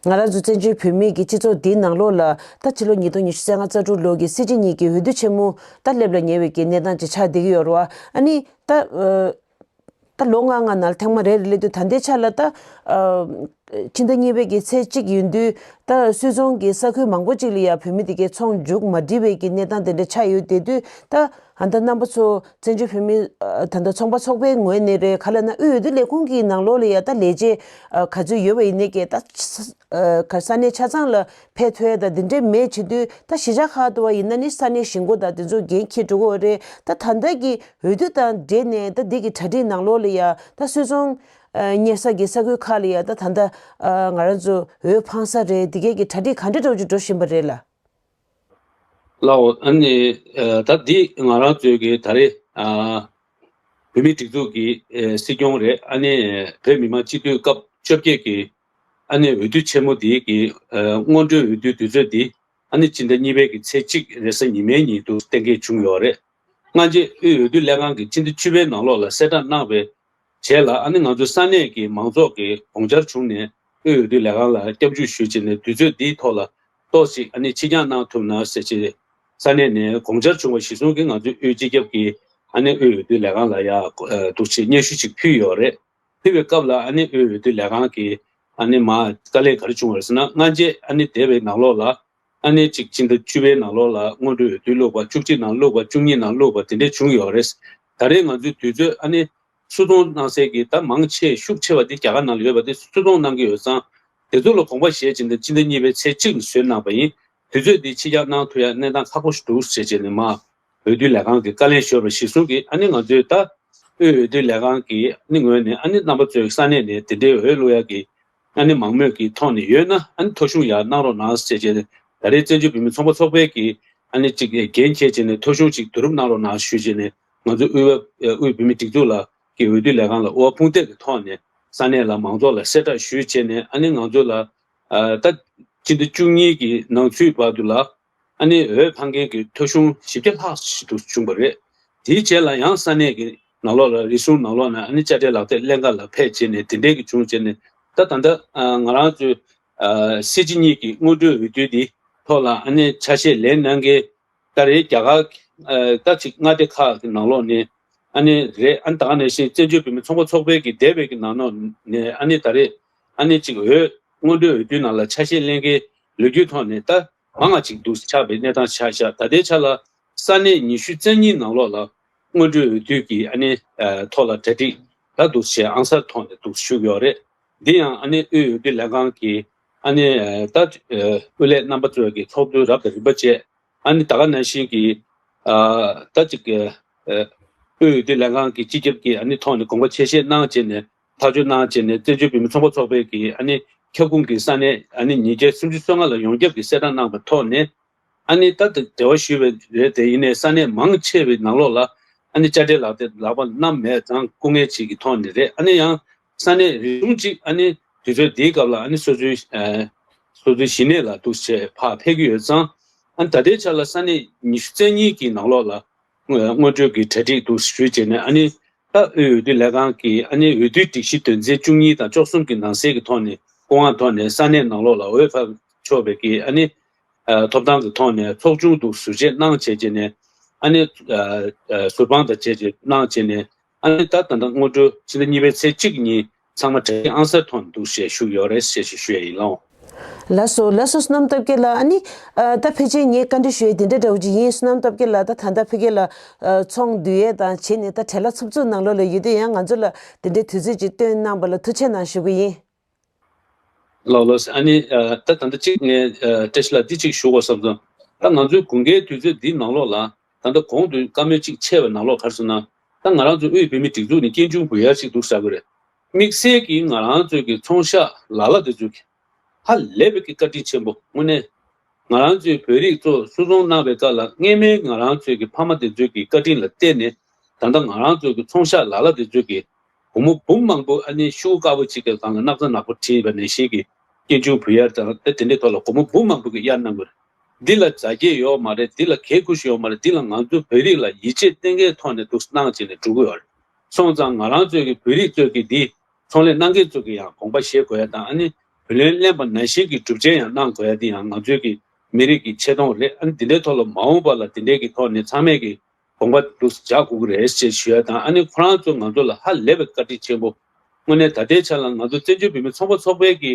ང་རང་ཚོ་བཙན་བྱོལ་བོད་མིའི་གི་སྤྱི་ཚོགས་འདིའི་ནང་ལོགས་ལ་ད་ཕྱི་ལོ་ཉིས་སྟོང་ཉི་ཤུ་རྩ་ལྔ་རྩ་དྲུག་ལོ་གི་སྲིད་སྤྱི་གཉིས་ཀྱི་འོས་བསྡུ་ཆེན་མོ་ད་སླེབས་ལ་ཉེ་བའི་གི་གནས་སྟངས་ཅིག་ཆགས་བསྡད་ཀྱི་ཡོད་རེད་བ། ཨ་ནི་ད་ད་ལོ་ལྔ་ལྔ་ནང་ལ་ཐེངས་མ་རེ་རེ་སླེབས་དུས་ད་ལྟའི་ཆ་ལ་ད་ཕྱི་ཟླ་གཉིས་པའི་གི་ཚེས་གཅིག་ཡིན་དུས་ད་སུད་ཚོང་གི་ས་ཁུལ་མང་པོ་ཅིག་ལ་ཡང་བོད་མི་དེ་གའི་ཚོང་མཇུག་མ་སྒྲིལ་བའི་གི་གནས་སྟངས་དེ་འདྲ་ཆགས་ཡོད་དེ་དུས་ད་ད་ལྟ་རྣམ་པ་ཚོ་བཙན་བྱོལ་བོད་མི་ད་ལྟ་ཚོང་པ་ཚོགས་པའི་ངོས་ནས་རེད། ག་ལ་ན་དབུས་འོས་བསྡུ་ལས་ཁུངས་ཀྱི་ནང་ལོགས་ལ་ཡང་ད་ལས་བྱེད་ག་ཚོད་ཡོད་པ་ཡིན་ནའི་གི་ད་ས་གནས་ཆ་ཚང་ལ་ཕེབས་ཐུབ་ཡ་ད་འདི་འདྲས་མེད་བྱེད་དུས་ད་གཞིས་ཆགས་ཁག་ཏུ་བ་ཡིན་ན་ནི་ས་གནས་གཞིས་འགོ་དང་དེ་ཚོ་འགན་འཁྱེར་འགྲོ་གི་ཡོད་རེད། ད་ད་ལྟ་གི་འོས་བསྡུ་དང་འབྲེལ་ནས་ད་འདི་གི་གྲ་སྒྲིག་ནང་ལོགས་ལ་ཡ་ད་སུད་ཚོང་གཉེར་ས་གི་ས་ཁུལ་ཁག་ལ་ཡ་ད་ད་ལྟ་ང་རང་ཚོ་འོས་འཕང་ས་རེད། འདི་གའི་གི་གྲ་སྒྲིག་ག་འདྲ་འདྲ་བོ་ཅིག་འགྲོ་བཞིན་པ་རེད་ལ། ལའོ། ཨ་ནི་ད་འདི་ང་རང་ཚོའི་གི་ད་རེས་བོད་མིའི་སྒྲིག་འཛུགས་ཀྱི་སྲིད་སྐྱོང་རེད། ཨ་ནི་བོད་མི་མང་སྤྱི་འཐུས་སྐབས་བཅོ་བརྒྱད་ཀྱི་ཨ་ནི་འོས་བསྡུ་ཆེན་མོ་འདི་གི་སྔོན་འགྲོའི་འོས་བསྡུའི་དུས་ཚོད་འདི་ཨ་ནི་སྤྱི་ཟླ་གཉིས་པའི་གི་ཚེས་གཅིག་རེས་གཟའ་ཉི་མའི་ཉིན་དུ་གཏན་འཁེལ་བྱུང་ཡོད་རེད། སྔ་རྗེས་དབུས་འོས་བསྡུ་ལས་ཁང་གིས་སྤྱི་ཟླ་བཅུ་པའི་ནང་ལོགས་ལ་གསལ་བསྒྲགས་གནང་བའི་རྗེས་ལ་ཨ་ནི་ང་ཚོ་ས་གནས་ཀྱི་མང་ཚོགས་ཀྱི་དགོངས་འཆར་བྱུང་ནས་དབུས་འོས་བསྡུ་ལས་ཁང་ལ་སྐྱབས་འཇུག་ཞུས་བྱས་ནས་དུས་ཚོད་འདིའི་ཐོག་ལ་ཏོག་ཙམ་ཨ་ནི་ཕྱིར་འགྱངས་གནང་ཐུབ་ན་ཟེར་བྱས་ས་གནས་ནས་དགོངས་འཆར་བྱུང་བ་གཞིར་བཟུང་གིས་ང་ཚོའི་དབུས་སྤྱི་ཁྱབ་ཀྱིས་ཨ་ནི་དབུས་འོས་བསྡུ་ལས་ཁང་ལ་ཡ་འདུག་ཅེས་སྙན་ཞུ་ཅིག་ཕུལ་ཡོད་རེད། ཕུལ་བའི་སྐབས་ལ་ཨ་ནི་དབུས་འོས་བསྡུ་ལས་ཁང་གིས་ཨ་ནི་མར་དཀའ་ལས་ག་རེ་བྱུང་བ་རེད་ཟེར་ན། སྔ་རྗེས་ཨ་ནི་འདས་པའི་ནང་ལོགས་ལ་ཨ་ནི་གཅིག་སྤྱི་ཟླ་བཅུ་པའི་ནང་ལོགས་ལ་སྔོན་འགྲོའི་འོས་བསྡུ་བླུགས་པ། བཅུ་གཅིག་ནང་བླུགས་པ། བཅུ་གཉིས་ནང་བླུགས་པ་དེ་འདྲས་བྱུང་ཡོད་རེད། ད་རེས་ང་ཚོའི་དུས་ཚོད་ཨ་ནི་སུད་ཚོང་གནང་སའི་གི་ད་མང་ཆེ་ཤུགས་ཆེ་བ་དེ་རྒྱ་གར་ནང་ལ་ཡོད་པ་དེ་སུད་ཚོང་གནང་གི་ཡོད་ཙང་། དེ་ཚོ་ལ་དགོངས་པ་བཞེས་བྱས་ནས་སྤྱི་ཟླ་གཉིས་པའི་ཚེས་གཅིག་ལ་བཟོས་གནང་བ་ཡིན། དུས་ཚོད་འདི་ཕྱིར་འགྱངས་གནང་ཐུབ་ཡ་གནས་སྟངས་ཁག་པོ་ཞིག་འདུག་ཟེར་བྱས་ནས་མར་འོས་བསྡུ་ལས་ཁང་གིས་བཀའ་ལན་ཞུས་པ་གཞིར་བཟུང་གིས་ཨ་ནི་ང་ཚོས་ད་དབུས་འོས་བསྡུ་ལས་ཁང་གི་ཨ་ནི་ངོས་ནས་ཨ་ནི་རྣམ་པ་ཚོའི་ས་གནས་ནས་དེ་འདྲའི་འོས་བླུག་ཡ་གི་ཨ་ནི་མང་མོས་ཀྱི་ཐོག་ནས་ཡོད་ན་ཨ་ནི་ཐོ་གཞུང་ཡར་གནང་རོགས་གནང་ཟེར་བྱས་ནས་ད་རེས་བཙན་བྱོལ་བོད་མིའི་ཚོང་པ་ཚོགས་པའི་གི་ཨ་ནི་གཅིག་འགན་འཁྱེར་བྱས་ནས་ཐོ་གཞུང་གཅིག་བསྡུ་རུབ་གནང་རོགས་གནང་ཞུས་བྱས་ནས་ང་ཚོ་དབུས་པ་དབུས་བོད་མིའི་སྒྲིག་འཛུགས་ལ་གི་འོས་བསྡུ་ལས་ཁང་ལ་དབུ་བ་དཔུང་འདེགས་ཀྱི་ཐོག་ནས་ས་གནས་ལ་མང་ཚོགས་ལ་གསལ་བསྒྲགས་ཞུས་བྱས་ནས་ཨ་ནི་ང་ཚོ་ལ་ད་སྤྱི་ཟླ་བཅུ་གཉིས་ཀྱི་ནང་ཚུད་བར་དུ་ལ་ཨ་ནི་འོས་འཕང་མཁན་གྱི་ཐོ་གཞུང་བཞི་བརྒྱ་ལྷག་ཞིག་ཏུ་བྱུང་བ་རེད། དེའི་རྗེས་ལ་ཡང་ས་གནས་ཀྱི་ནང་ལོགས་ལ་རེ་ཟུང་ནང་ལོགས་ནས་ཨ་ནི་དཔྱ་ཁྲལ་ལག་དེབ་ཀླན་ཀ་ལ་ཕེབས་བྱས་ནས་དེ་འདྲའི་གི་བྱུང་བྱས་ནས་ད་ད་ལྟ་ང་རང་ཚོའི་སྲིད་སྤྱི་གཉིས་ཀྱི་སྔོན་འགྲོའི་འོས་བསྡུ་འདི་ཐོག་ལ་ཨ་ནི་ཆ་ཤས་ལེན་གནང་མཁན་ད་རེས་རྒྱ་གར་ད་ཅིག་མངའ་སྡེ་ཁག་གི་ནང་ལོགས་ནས་ཨ་ནི་རེད། ཨ་ནི་ད་ག་ནང་བཞིན་བཙན་བྱོལ་བོད་མི་ཚོང་པ་ཚོགས་པའི་གི་འདས་པའི་གི་ནང་ལོགས་ནས་ཨ་ནི་ད་རེས་ཨ་ནི་ཅིག་འོས་སྔོན་འགྲོའི་འོས་བསྡུའི་ནང་ལ་ཆ་ཤས་ལེན་མཁན་ལོ་རྒྱུས་ཐོག་ནས་ད་མང་བ་ཅིག་འདུག་ཆགས་པའི་གནས་སྟངས་ཆགས་ཤག་ད་ལྟའི་ཆ་ལ་ས་གནས་ཉི་ཤུ་རྩ་གཉིས་ནང་ལོགས་ལ་སྔོན་འགྲོའི་འོས་བསྡུ་གི་ཨ་ནི་ཐོག་ལ་གྲ་སྒྲིག་ད་འདུག་བྱས་ཨང་གསར་ཐོག་ནས་འདུག་ཞུགས་ཡོད་རེད། འདི་ཡང་ཨ་ནི་དབུས་འོས་བསྡུ་ལས་ཁང་གི་ཨ་ནི་ད་དབུ་ལས་རྣམ་པ་ཚོའི་གི་ཚོགས་འདུ་རབ་དང་རིམ་པ་བཅས་ཨ་ནི་ད་ག་ནང་བཞིན་གྱི་ཨ་ད་ཅིག་ཨ་དབུས་འོས་བསྡུ་ལས་ཁང་གི་སྤྱི་ཁྱབ་ཀྱི་ཨ་ནི་ཐོག་ནས་དགོངས་པ་ཆེ་བཞེས་གནང་བྱས་ནས་ཐག་གཅོད་གནང་བྱས་ནས་བཙན་བྱོལ་བོད་མི་ཚོང་པ་ཚོགས་པའི་གི་ཨ་ནི་ཁྱབ་ཁོངས་ཀྱི་ས་གནས་ཨ་ནི་ཉིས་བརྒྱ་སུམ་ཅུ་སོ་ལྔ་ལ་ཡོངས་ཁྱབ་ཀྱི་གསལ་བསྒྲགས་གནང་བའི་ཐོག་ནས་ཨ་ནི་ད་འབྲེལ་བ་ཞུས་པ་རེད། དེ་ཡིན་ནའི་ས་གནས་མང་ཆེ་བའི་ནང་ལོགས་ལ་ཨ་ནི་དཔྱ་ཁྲལ་ལག་དེབ་ལག་པ་བསྣམས་མེད་ཙང་སྐུ་ངལ་ཅིག་གི་ཐོག་ནས་རེད། ཨ་ནི་ཡང་ས་གནས་རེ་ཟུང་ཅིག་ཨ་ནི་དུས་ཚོད་འདིའི་སྐབས་ལ་ཨ་ནི་སོ་སོའི་ཨ་སོ་སོའི་གཞིས་གནས་ལ་འདུག་བྱས་ཕར་ཕེབས་ཀྱི་ཡོད་ཙང་། ཨ་ནི་ད་ལྟའི་ཆ་ལ་ས་གནས་ཉི་ཤུ་རྩ་གཉིས་ཀྱི་ནང་ལོགས་ལ་སྔོན་སྔོན་འགྲོའི་གི་གྲ་སྒྲིག་འདུག་ཞུས་བྱས་ནས་ཨ་ནི་ད་དབུས་འོས་བསྡུ་ལས་ཁང་གིས་ཨ་ནི་འོས་བསྡུའི་སྒྲིག་གཞི་དོན་ཚན་བཅུ་གཉིས་དང་བཅུ་གསུམ་གྱི་ནང་གསེས་ཀྱི་ཐོག་ནས་སྐུ་དབང་ཐོག་ནས་ས་གནས་ནང་ལོགས་ལ་འོས་འཕང་ཆོག་པའི་གི་ཨ་ནི་ཨ་ཐོབ་ཐང་གི་ཐོག་ནས་ཚོགས་ཆུང་དུ་ཟུར་བཅད་གནང་བྱས་བྱས་ནས་ཨ་ནི་ཨ་ཨ་ཟུར་དཔང་དང་བཅས་བྱས་གནང་བྱས་ནས་ ཨ་ནི་ད་ད་ལྟ་སྔོན་འགྲོ་ཕྱི་ཟླ་གཉིས་པའི་ཚེས་གཅིག་ཉིན་ཚང་མ་དྲ་རྒྱའི་ཨང་གསར་ཐོག་ནས་འདུག་ཞེས་ཞུས་ཡོད་རེད་ཞེས་ཞུ་ཞུ་ཡ་ཡིན་ལགས། ལགས་སོ་ལགས་སོ། བསོད་ནམས་སྟོབས་རྒྱལ་ལགས། ཨ་ནི་ཨ་ད་ཕལ་ཆེར་ངས་བཀའ་འདྲི་ཞུ་ཡས་དེ་འདྲ་འདྲ་བོ་ཅིག་ཡིན། བསོད་ནམས་སྟོབས་རྒྱལ་ལགས་ད་ད་ལྟ་ཕ་གི་ལ་ཨ་ཚོང་བསྡུ་ཡས་དང་བྱས་ནས་ད་བྲེལ་བ་འཚུབ་འཚུབ་ནང་ལོགས་ལ་ཡོད་དུས་ཡང་ང་ཚོ་ལ་དེ་འདྲའི་དུས་ཚོད་ཅིག་བཏོན་གནང་བ་ལ་ཐུགས་རྗེ་གནང་ཞུ་གི་ཡིན། ལགས་ལགས། ཨ་ནི་ཨ་ད་ད་ལྟ་གཅིག་ངས་ཨ་བཀྲ་ཤིས་ལགས་འདི་གཅིག་ཞུ་དགོས་བསམ་སོང་། ད་ང་ཚོའི་དགུན་ཁའི་དུས་ཚོད་འདིའི་ནང་ལོགས་ལ་ད་ལྟ་གོང་དུ་བཀའ་མོལ་གཅིག་ཆད་པའི་ནང་ལོགས་ག་རེ་ཟེར་ན། ད་ང་རང་ཚོའི་དབུས་བོད་མིའི་སྒྲིག་འཛུགས་ནས་སྐྱིན་ཆུང་བུ་ཡར་ཞིག་འདུག་ཟེར་གི་རེད། དམིགས་བསལ་གྱིས་ང་རང་ཚོའི་གི་ཚོང་ཤག་ལ་ལ་དེ་ཚོའི་གི་ཧ་ལས་པའི་གི་བཀའ་དྲིན་ཆེན་པོ་དངོས་གནས། ང་རང་ཚོའི་བོད་རིགས་ཚོ་སུད་ཚོང་གནང་བའི་སྐབས་ལ་སྔས་མའི་ང་རང་ཚོའི་གི་ཕ་མ་དེ་ཚོའི་གི་བཀའ་དྲིན་ལ་བརྟེན་ནས་ད་ལྟ་ང་རང་ཚོའི་གི་ཚོང་ཤག་ལ་ལ་དེ་ཚོའི་གི་སྒོར་མོ་འབུམ་མང་པོ་ཨ་ནི་ཤུགས་དཀར་པོ་གཅིག་གི་སྒང་ལ་སྣག་ཚ་ནག་པོ་བྲིས་པ་ནང་བཞིན་གི་སྐྱིན་ཆུང་བུ་ཡར་དང་དེ་དེ་འདྲའི་ཐོག་ལ་སྒོར་མོ་འབུམ་མང་པོ་གི་གཡར་གནང་དགོས་རེད། འདི་ལ་རྫ་སྐྱེད་ཡོད་མ་རེད། འདི་ལ་གད་ཁུ་ཞིག་ཡོད་མ་རེད། འདི་ལ་ང་ཚོ་བོད་རིགས་ལ་ཡིད་ཆེས་གཏན་འཁེལ་ཐོག་ནས་འདུག་གནང་བྱས་ནས་འགྲོ་གི་ཡོད་རེད། སོང་ཙང་ང་རང་ཚོའི་གི་བོད་རིགས་ཚོས་གི་འདི་ཚོང་ལས་གནང་མཁན་ཚོ་གི་ཡང་དགོངས་པ་བཞེས་དགོས་ཡ་དང་ཨ་ནི་བུ་ལོན་ལེན་པ་ནང་བཞིན་གྱི་སྒྲུབ་བྱེད་ཡང་གནང་དགོས་ཡ་འདི་ཡང་ང་ཚོའི་གི་མི་རིགས་ཀྱི་ཆེ་མཐོང་རེད། ཨ་ནི་འདི་འདྲའི་ཐོག་ལ་མ་འོངས་པ་ལ་འདི་འདྲའི་གི་ཐོག་ནས་ཚང་མས་གི་དགོངས་པ་འདུག་འཇགས་དགོས་ཀྱི་རེད་ཅེས་ཞུ་ཡ་དང་ཨ་ནི་ཁོ་རང་ཚོ་ང་ཚོ་ལ་ཧ་ལས་པའི་བཀའ་དྲིན་ཆེན་པོ། དངོས་གནས་ད་ལྟའི་ཆ་ལ་ང་ཚོ་བཙན་བྱོལ་བོད་མི་ཚོང་པ་ཚོགས་པའི་གི་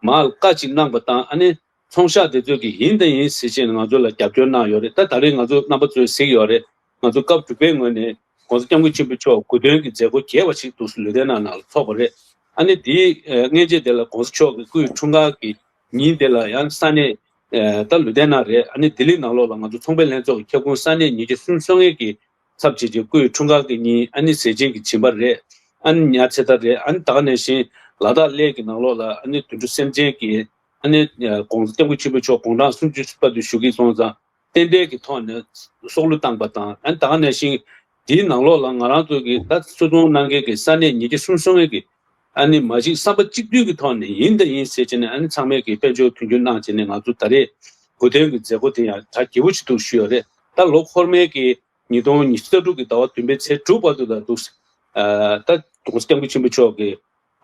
མར་བཀའ་ཅིག་གནང་པ་དང་ཨ་ནི། ཚོང་ཤག་དེ་ཚོས་ཀྱིས་ཡིན་དང་ཡིན་ཟེར་བྱས་ནས་ང་ཚོ་ལ་རྒྱབ་སྐྱོར་གནང་ཡོད་རེད། ད་ད་རེས་ང་ཚོ་རྣམ་པ་ཚོས་གཟིགས་ཡོད་རེད། ང་ཚོ་སྐབས་དྲུག་པའི་ངོས་ནས་༸གོང་ས་༸སྐྱབས་མགོན་ཆེན་པོ་མཆོག་གོ་སྟོན་གྱི་མཛད་སྒོ་རྒྱས་པ་ཞིག་འདུག་ལུས་བསྟན་ནང་ལ་ཚོགས་པ་རེད། ཨ་ནི་དེའི་སྔན་ཆད་དེ་ལ་༸གོང་ས་མཆོག་གི་སྐུའི་འཁྲུངས་སྐར་གྱི་ཉིན་དེ་ལ་ཡང་ས་གནས་ད་ལུས་བསྟན་ནང་རེད། ཨ་ནི་ལྡི་ལི་ནང་ལོགས་ལ་ང་ཚོ་ཚོང་པའི་ལྷན་ཚོགས་ཀྱི་ཁྱབ་ཁོངས་ས་གནས་ཉི་ཤུ་སུམ་ཅུ་སོ་ལྔའི་གི་ཚབ་བྱེད་ཀྱི་སྐུའི་འཁྲུངས་སྐར་གྱི་ཉིན་ཨ་ནི་ཟས་སྦྱིན་གྱི་སྦྱིན་པ་རེད། ཨ་ནི་ཉ་ཚེ་ཐར་རེད། ཨ་ནི་ད་ག་ནང་བཞིན་ལ་དྭགས་གླེ་གི་ནང་ལོགས་ལ་ཨ་ནི་དོན་གྲུབ་སེམས་ཅན་གྱི་ཨ་ནི་༸གོང་ས་༸སྐྱབས་མགོན་ཆེན་པོ་མཆོག་དགུང་གྲངས་སུམ་ཅུ་པ་དུ་བཞུགས་ཀྱི་སོང་ཙང་རྟེན་འབྲེལ་གྱི་ཐོག་ནས་སྲོག་བླུ་བཏང་པ་དང་ཨ་ནི་ད་ག་ནང་བཞིན་དེའི་ནང་ལོགས་ལ་ང་རང་ཚོ་གི་ད་སུད་ཚོང་གནང་མཁན་གྱི་ས་གནས་ཉི་ཤུ་སུམ་ཅུ་སོ་ལྔའི་གི་ཨ་ནི་མ་གཞི་བསམ་པ་གཅིག་མཐུན་གྱི་ཐོག་ནས་ཡིན་དང་ཡིན་ཟེར་བྱས་ནས་ཨ་ནི་ཚང་མས་ཀྱི་དཔལ་འབྱོར་མཐུན་འགྱུར་གནང་བྱས་ནས་ང་ཚོ་ད་རེས་གོ་སྟོན་གྱི་མཛད་སྒོ་དེ་ཡང་གྲ་རྒྱས་པོ་ཞིག་འདུག་ཞུས་ཡོད་རེད། ད་ལོ་འཁོར་མའི་གི་ཉིས་སྟོང་ཉི་ཤུ་རྩ་དྲུག་གི་ཟླ་བ་བདུན་པའི་ཚེས་དྲུག་བར་དུ་ལ་འདུག་ད་༸གོང་ས་༸སྐྱབས་མགོན་ཆེན་པོ་མཆོག་གི་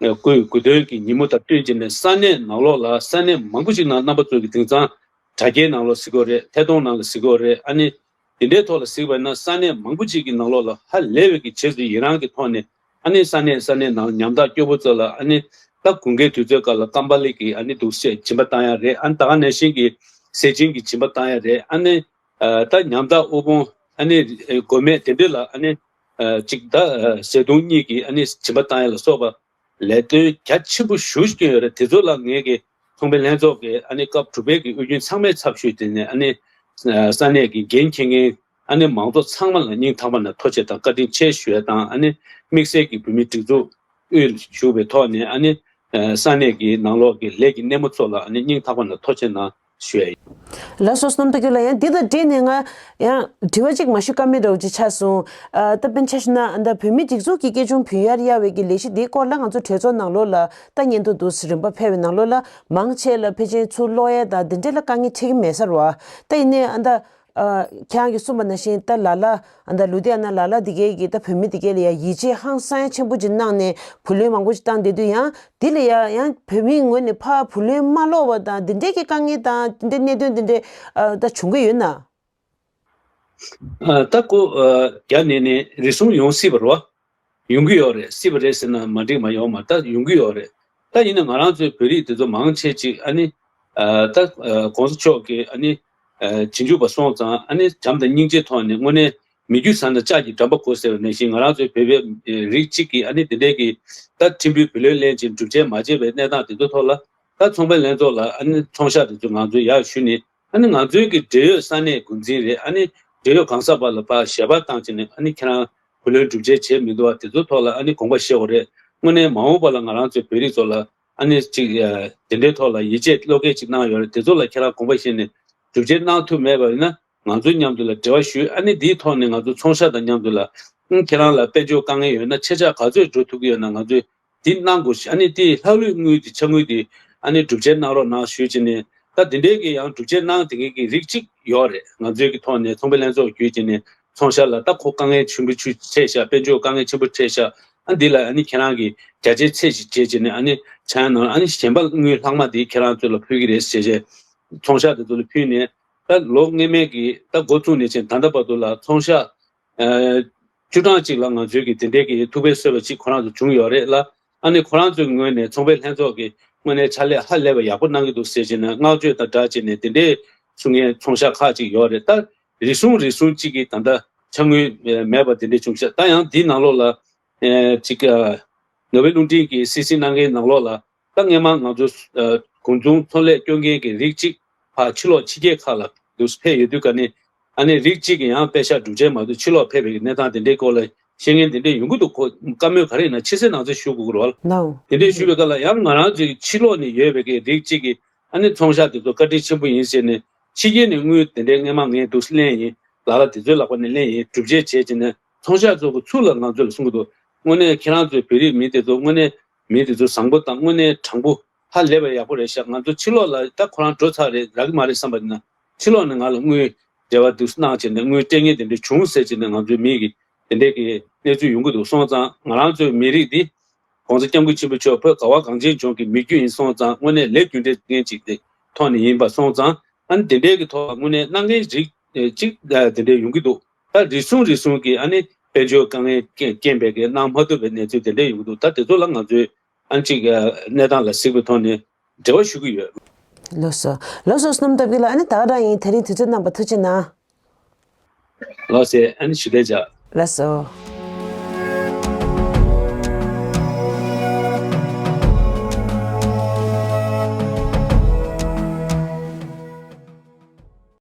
སྐུའི་གོ་སྟོན་གྱི་ཉིན་མོ་དང་བསྟུན་བྱས་ནས་ས་གནས་ནང་ལོགས་ལ་ས་གནས་མང་པོ་ཞིག་ནང་རྣམ་པ་ཚོ་གི་དེང་སང་དྲ་རྒྱའི་ནང་ལོགས་གཟིགས་ཀྱི་ཡོད་རེད། ཐད་གཏོང་ནང་ལ་གཟིགས་ཀྱི་ཡོད་རེད། ཨ་ནི་དེ་འདྲའི་ཐོག་ལ་གཟིགས་པ་ཡིན་ན་ས་གནས་མང་པོ་ཅིག་གི་ནང་ལོགས་ལ་ཧ་ལས་པའི་གི་རྗེས་སུ་ཡི་རངས་ཀྱི་ཐོག་ནས་ཨ་ནི་ས་གནས་ས་གནས་ནང་ཉམ་ཐག་སྐྱོ་པོ་ཚོ་ལ་ཨ་ནི་ད་དགུན་ཁའི་དུས་ཚོད་སྐབས་ལ་ཀམ་པ་ལི་གི་ཨ་ནི་འདུག་སེ་སྦྱིན་པ་བཏང་ཡ་རེད། ཨ་ནི་ད་ག་ནང་བཞིན་གྱི་ཟས་སྦྱིན་གྱི་སྦྱིན་པ་བཏང་ཡ་རེད། ཨ་ནི་ད་ཉམ་ཐག་དབུལ་ཕོངས་ཨ་ནི་མགོ་མེད་དེ་འདྲ་ལ་ཨ་ནི་ཅིག་ད་ཟས་དུང་གཉིས་ཀྱི་ཨ་ནི་སྦྱིན་པ་བཏང་ཡ་ལ་སོགས་པ། ལས་དོན་རྒྱ་ཆེན་པོ་ཞེ་པོ་ཅིག་བསྐྱོན་ཡོད་རེད། དེ་ཚོ་ལ་ངས་ཀྱི་ཚོང་པའི་ལྷན་ཚོགས་ཀྱི་ཨ་ནི་སྐབས་དྲུག་པའི་གི་དབུས་རྒྱུན་ཚང་མའི་ཚབ་ཞུས་ཏེ་ནས་ཨ་ནི་ས་གནས་ཀྱི་འགན་འཁྱེར་མཁན་ཨ་ནི་མང་ཚོགས་ཚང་མ་ལ་སྙིང་ཐག་པ་ནས་ཐུགས་རྗེ་དང་བཀའ་དྲིན་ཆེ་ཞུ་ཡ་དང་ཨ་ནི་དམིགས་བསལ་གྱི་བོད་མིའི་སྒྲིག་འཛུགས་དབུས་ཞུགས་པའི་ཐོག་ནས་ཨ་ནི་ས་གནས་ཀྱི་ནང་ལོགས་ཀྱི་ལས་ཀྱི་སྣེ་མོ་ཚོ་ལ་ཨ་ནི་སྙིང་ཐག་པ་ནས་ཐུགས་རྗེ་གནང་། ཞུ་ཡ་ཡིན། ལགས་སོ། བསོད་ནམས་སྟོབས་རྒྱལ་ལགས། ཡང་འདི་དང་འབྲེལ་ནས་ང་ཡང་དྲི་བ་གཅིག་མ་ཞུ་ཀ་མེད་འདྲ་བོ་ཅིག་ཆགས་སོང་། ཨ་ད་དཔེར་ན་ཆ་བཞག་ན་ད་བོད་མིའི་སྒྲིག་འཛུགས་ཀྱི་སྐྱིད་ཆུང་བུ་ཡར་གཡར་བའི་གི་ལས་གཞི་འདིའི་སྐོར་ལ་ང་ཚོ་གྲོས་ཚོགས་ནང་ལོགས་ལ་ད་སྙན་ཐོ་འདུག་སེ་རིམ་པ་ཕེབས་པའི་ནང་ལོགས་ལ་མང་ཆེ་ལ་ཕལ་ཆེར་ཚུར་ལོག་ཡས་དང་འདི་འདྲ་ལ་དཀའ་ངལ་འཕྲད་ཀྱི་མེད་ས་རེད་བ། ད་ཡིན་ནའི་ཨ་ད། ཨ་ཁྱེད་རང་གིས་གསུངས་པ་ནང་བཞིན་ད་ལ་ལ་ཨ་ད་ལུ་དེ་ཨ་ན་ལ་ལ་དེ་གའི་གི་ད་བོད་མི་དེ་གའི་ལ་ཡ་ཡིད་ཆེས་ཧང་སང་ཡ་ཆེན་པོ་ཅིག་གནང་ནས་བུ་ལོན་མང་པོ་ཅིག་བཏང་བསྡད་དུས་ཡང་། འདི་ལ་ཡང་ཡང་བོད་མིའི་ངོས་ནས་ཕར་བུ་ལོན་མ་སློག་པ་དང་འདི་འདྲའི་གི་དཀའ་ངལ་དང་འདི་འདྲའི་གནད་དོན་འདི་འདྲའི་ཨ་ད་བྱུང་གི་ཡོད་ན། ཨ་ད་ཁོ་ཨ་རྒྱ་ནས་ནས་རེ་ཟུང་ཡོང་སྲིད་པ་རེད་བ། ཡོང་གི་ཡོད་རེད། སྲིད་པ་རེད་ཟེར་ན་མ་འགྲིག་མ་ཡོང་མ་ད་ཡོང་གི་ཡོད་རེད། ད་ཡིན་ན་ང་རང་ཚོའི་བོད་རིགས་དེ་ཚོ་མང་ཆེ་ཅིག་ཨ་ནི་ཨ་ད་ཨ་༸གོང་ས་མཆོག་གི་ཨ་ནི་ཨ་རྗེས་འཇུག་པ་སོང་ཙང་ཨ་ནི་བྱམས་དང་སྙིང་རྗེའི་ཐོག་ནས་དངོས་གནས། མི་རྒྱུ་ཟ་ན་ལྕགས་ཀྱི་འགྲམ་པ་དགོས་ཟེར་བ་ནང་བཞིན་ང་རང་ཚོའི་བོད་པའི་རིགས་གཅིག་གིས་ཨ་ནི་དེ་འདྲའི་གི་ད་ཁྲིམས་དཔོན་བུ་ལོན་ལེན་ཅིང་སྒྲུབ་བྱེད་མ་བྱས་པའི་གནས་སྟངས་དེ་ཚོ་ཐོག་ལ་ད་ཚོང་པའི་ལྷན་ཚོགས་ལ་ཨ་ནི་ཚོང་ཤག་དེ་ཚོ་ང་ཚོས་ཡར་ཞུས་ནས་ཨ་ནི་ང་ཚོའི་གི་འབྲེལ་ཡོད་ས་གནས་འགོ་འཛིན་རེད། ཨ་ནི་འབྲེལ་ཡོད་གང་ཟག་པ་ལ་ཕར་ཞལ་པར་བཏང་བྱས་ནས་ཨ་ནི་ཁྱེད་རང་བུ་ལོན་སྒྲུབ་བྱེད་བྱས་མི་འདུག་བ། དེ་ཚོ་ཐོག་ལ་ཨ་ནི་དགོངས་པ་བཞེས་དགོས་རེད། དངོས་གནས་མ་འོངས་པ་ལ་ང་རང་ཚོའི་བོད་རིགས་ཚོ་ལ་ཨ་ནི་ཅིག་དེ་འདྲའི་ཐོག་ལ་ཡིད་ཆེས་བློ་འགེལ་ཅིག་གནང་ཡོད་རེད། དེ་ཚོ་ལ་ཁྱེད་རང་དགོངས་པ་བཞེས་ནས་སྒྲུབ་བྱེད་གནང་ཐུབ་མེད་པ་ཡིན་ན། ང་ཚོ་མཉམ་དུ་ལ་འབྲེལ་བ་ཞུས། ཨ་ནི་འདིའི་ཐོག་ནས་ང་ཚོ་ཚོང་ཤག་དང་མཉམ་དུ་ལ་ཨང་ཁྱེད་རང་ལ་དཔལ་འབྱོར་དཀའ་ངལ་ཡོད་ན་ཆེ་ཆག་ག་ཚོད་འགྲོ་ཐུབ་ཀྱི་ཡོད་ན་ང་ཚོས་འདི་གནང་དགོས་ཤིག་ཨ་ནི་དེ་ལྷག་ལུས་དངུལ་དེ་ཆ་དངུལ་དེ་ཨ་ནི་སྒྲུབ་བྱེད་གནང་རོགས་གནང་ཞུས་བྱས་ནས་ད་དེ་འདྲའི་གི་ཡང་སྒྲུབ་བྱེད་གནང་དེ་འདྲའི་གི་རིགས་གཅིག་ཡོད་རེད། ང་ཚོའི་གི་ཐོག་ནས་ཚོང་པའི་ལྷན་ཚོགས་བརྒྱུད་བྱས་ནས་ཚོང་ཤག་ལ་ད་ཁོ་དཀའ་ངལ་ཆེན་པོ་ཆུ་འཕྲད་ཤག་དཔལ་འབྱོར་དཀའ་ངལ་ཆེན་པོ་འཕྲད་ཤག་ཨ་འདི་ལ་ཨ་ནི་ཁྱེད་རང་གི་རྒྱ་ཆེ་ཚད་ཅིག་བྱས་བྱས་ནས་ཨ་ནི་ཆ་ཡང་ནང་ཨ་ནི་གཞན་པ་དངུལ་ལྷག་མ་དེ་ཁྱེད་རང་ཚོ་ལ་ཕུལ་གི་རེད་ཟེར་བྱས་ཚོང་ཤག་དེ་ཚོ་ལ་ཕུལ་ནས། ད་ལོ་སྔོན་མའི་གི་ད་འགོ་བཙུགས་ནས་ཕྱིན་ད་ལྟ་བར་དུ་ལ་ཚོང་ཤག་ཨ་ བཅུ་གྲངས་ཅིག་ལ་ང་ཚོའི་གི་དེ་འདྲའི་གི་ཐུགས་ཕན་གསོས་པ་ཅིག་ཁོ་རང་ཚོ་བྱུང་ཡོད་རེད་ལ། ཨ་ནི་ཁོ་རང་ཚོའི་ངོས་ནས་ཚོང་པའི་ལྷན་ཚོགས་ཀྱི་ངོས་ནས་ཕྱག་ལས་ཧ་ལས་པ་ཡག་པོ་གནང་གི་འདུག་ཟེར་བྱས་ནས་བསྔགས་བརྗོད་དང་སྦྲགས་བྱས་ནས་དེ་འདྲའི་གསུང་མཁན་ཚོང་ཤག་ཁག་ཅིག་ཡོད་རེད། ད་རེ་ཟུང་རེ་ཟུང་ཅིག་གིས་ད་ལྟ་ཆ་དངུལ་མེད་པ་དེ་འདྲ་བྱུང་ཤག་ད་ཡང་འདིའི་ནང་ལོགས་ལ་ཅིག་ནོར་བུ་རླུང་འཕྲིན་གྱིས་སིལ་སིལ་གནང་མཁན་ནང་ལོགས་ལ། ད་སྔས་མ་ང་ཚོ་གུང་ཚུན་ཚོང་ལས་སྐྱོན་མཁན་གྱི་རིགས་གཅིག་ཕར་ཕྱི་ལོགས་ཕྱི་རྒྱལ་ཁག་ལ་འདུག་ཕེབས་ཡོད་དུས་ཀ་ནས། ཨ་ནི་རིགས་གཅིག་གི་ཡང་པེ་ཤག་སྒྲུབ་བྱེད་མ་གཏོགས་ཕྱི་ལོགས་ཕེབས་པའི་གནས་སྟངས་དེ་འདྲའི་སྐོར་ལ་བཤད་མཁན་དེ་འདྲའི་ཡོང་གི་འདུག་ཁོ་བཀའ་མོལ་ག་རེ་ཡིན་ན་ཕྱི་གསལ་ནང་གསལ་ཞུ་དགོས་ཀྱི་རེད་བ། ལའོ། དེ་འདྲའི་ཞུ་བའི་སྐབས་ལ་ཡང་ང་རང་ཚོའི་ཕྱི་ལོགས་ནས་ཡོད་པའི་གི་རིགས་གཅིག་གིས་ཨ་ནི་ཚོང་ཤག་དེ་ཚོ་བཀའ་དྲིན་ཆེན་པོ་ཡིན་ཟེར་ནས་ཕྱི་རྒྱལ་ནས་དངུལ་དེ་འདྲའི་སྔས་མ་ངས་འདུག་ལེན་ཡིན། ལ་ལ་དེ་ཚོའི་ལག་པ་ནས་ལེན་ཡིན། སྒྲུབ་བྱེད་བྱས་བྱས་ནས་ཚོང་ཤག་ཚོ་གི་ཚུར་ལ་ང་ཚོ་ལ་གསུང་གི་འདུག་དངོས་གནས་ཁྱེད་རང་ཚོའི་བོད་རིགས་མི་དེ་ཚོ་དངོས་གནས་མི་དེ་ཚོ་བཟང་པོ་དང་དངོས་གནས་དྲང་པོ་ཧ་ལས་པ་ཡག་པོ་རེད་ཤག་ང་ཚོ་ཕྱི་ལོགས་ལ་ད་ཁོ་རང་འགྲོ་ཚར་རེད་རག་གི་མ་རེད་བསམ་པ་ཡིན་ན་ཕྱི་ལོགས་ནས་ང་ལ་དངུལ་འབྲེལ་བ་འདུག་གནང་བྱས་ནས་དངུལ་སྤྲད་མཁན་དེ་འདྲ་བྱུང་ཟེར་བྱས་ནས་ང་ཚོའི་མི་གི་དེ་འདྲའི་གི་གནས་ཚུལ་ཡོང་གི་འདུག་སོང་ཙང་ང་རང་ཚོའི་མི་རིགས་འདི་༸གོང་ས་༸སྐྱབས་མགོན་ཆེན་པོ་མཆོག་བོད་ག་བ་གངས་ཅན་ལྗོངས་ཀྱི་མི་རྒྱུད་ཡིན་སོང་ཙང་དངོས་གནས་ལས་རྒྱུ་འབྲས་མཁན་ཅིག་དེ་ཐོག་ནས་ཡིན་པ་སོང་ཙང་ཨ་ནི་དེ་འདྲའི་གི་ཐོག་དངོས་གནས་གནང་མཁན་རིགས་ཅིག་དེ་འདྲའི་ཡོང་གི་འདུག་ད་རེ་ཟུང་རེ་ཟུང་གི་ཨ་ནི་དཔལ་འབྱོར་དཀའ་ངལ་རྐྱེན་རྐྱེན་པས་གི་གནང་མ་ཐུབ་པའི་གནས་ཚུལ་དེ་འདྲ་ཡོང་གི་འདུག་ད་དེ་ཚོ་ལ་ང་ཚོས་ཨ་ནི་གཅིག་གནས་སྟངས་ལ་གཟིགས་པའི་ཐོག་ནས་འབྲེལ་བ་ཞུ་གི་ཡོད། ལགས་སོ། ལགས་སོ། བསོད་ནམས་སྟོབས་རྒྱལ་ལགས། ཨ་ནི་ད་ག་རང་ཡིན། དེ་རིང་དུས་ཚོད་གནང་བར་ཐུགས་རྗེ་གནང་། ལགས་སེ། ཨ་ནི་ཞུ་དེ་བྱ། ལགས་སོ།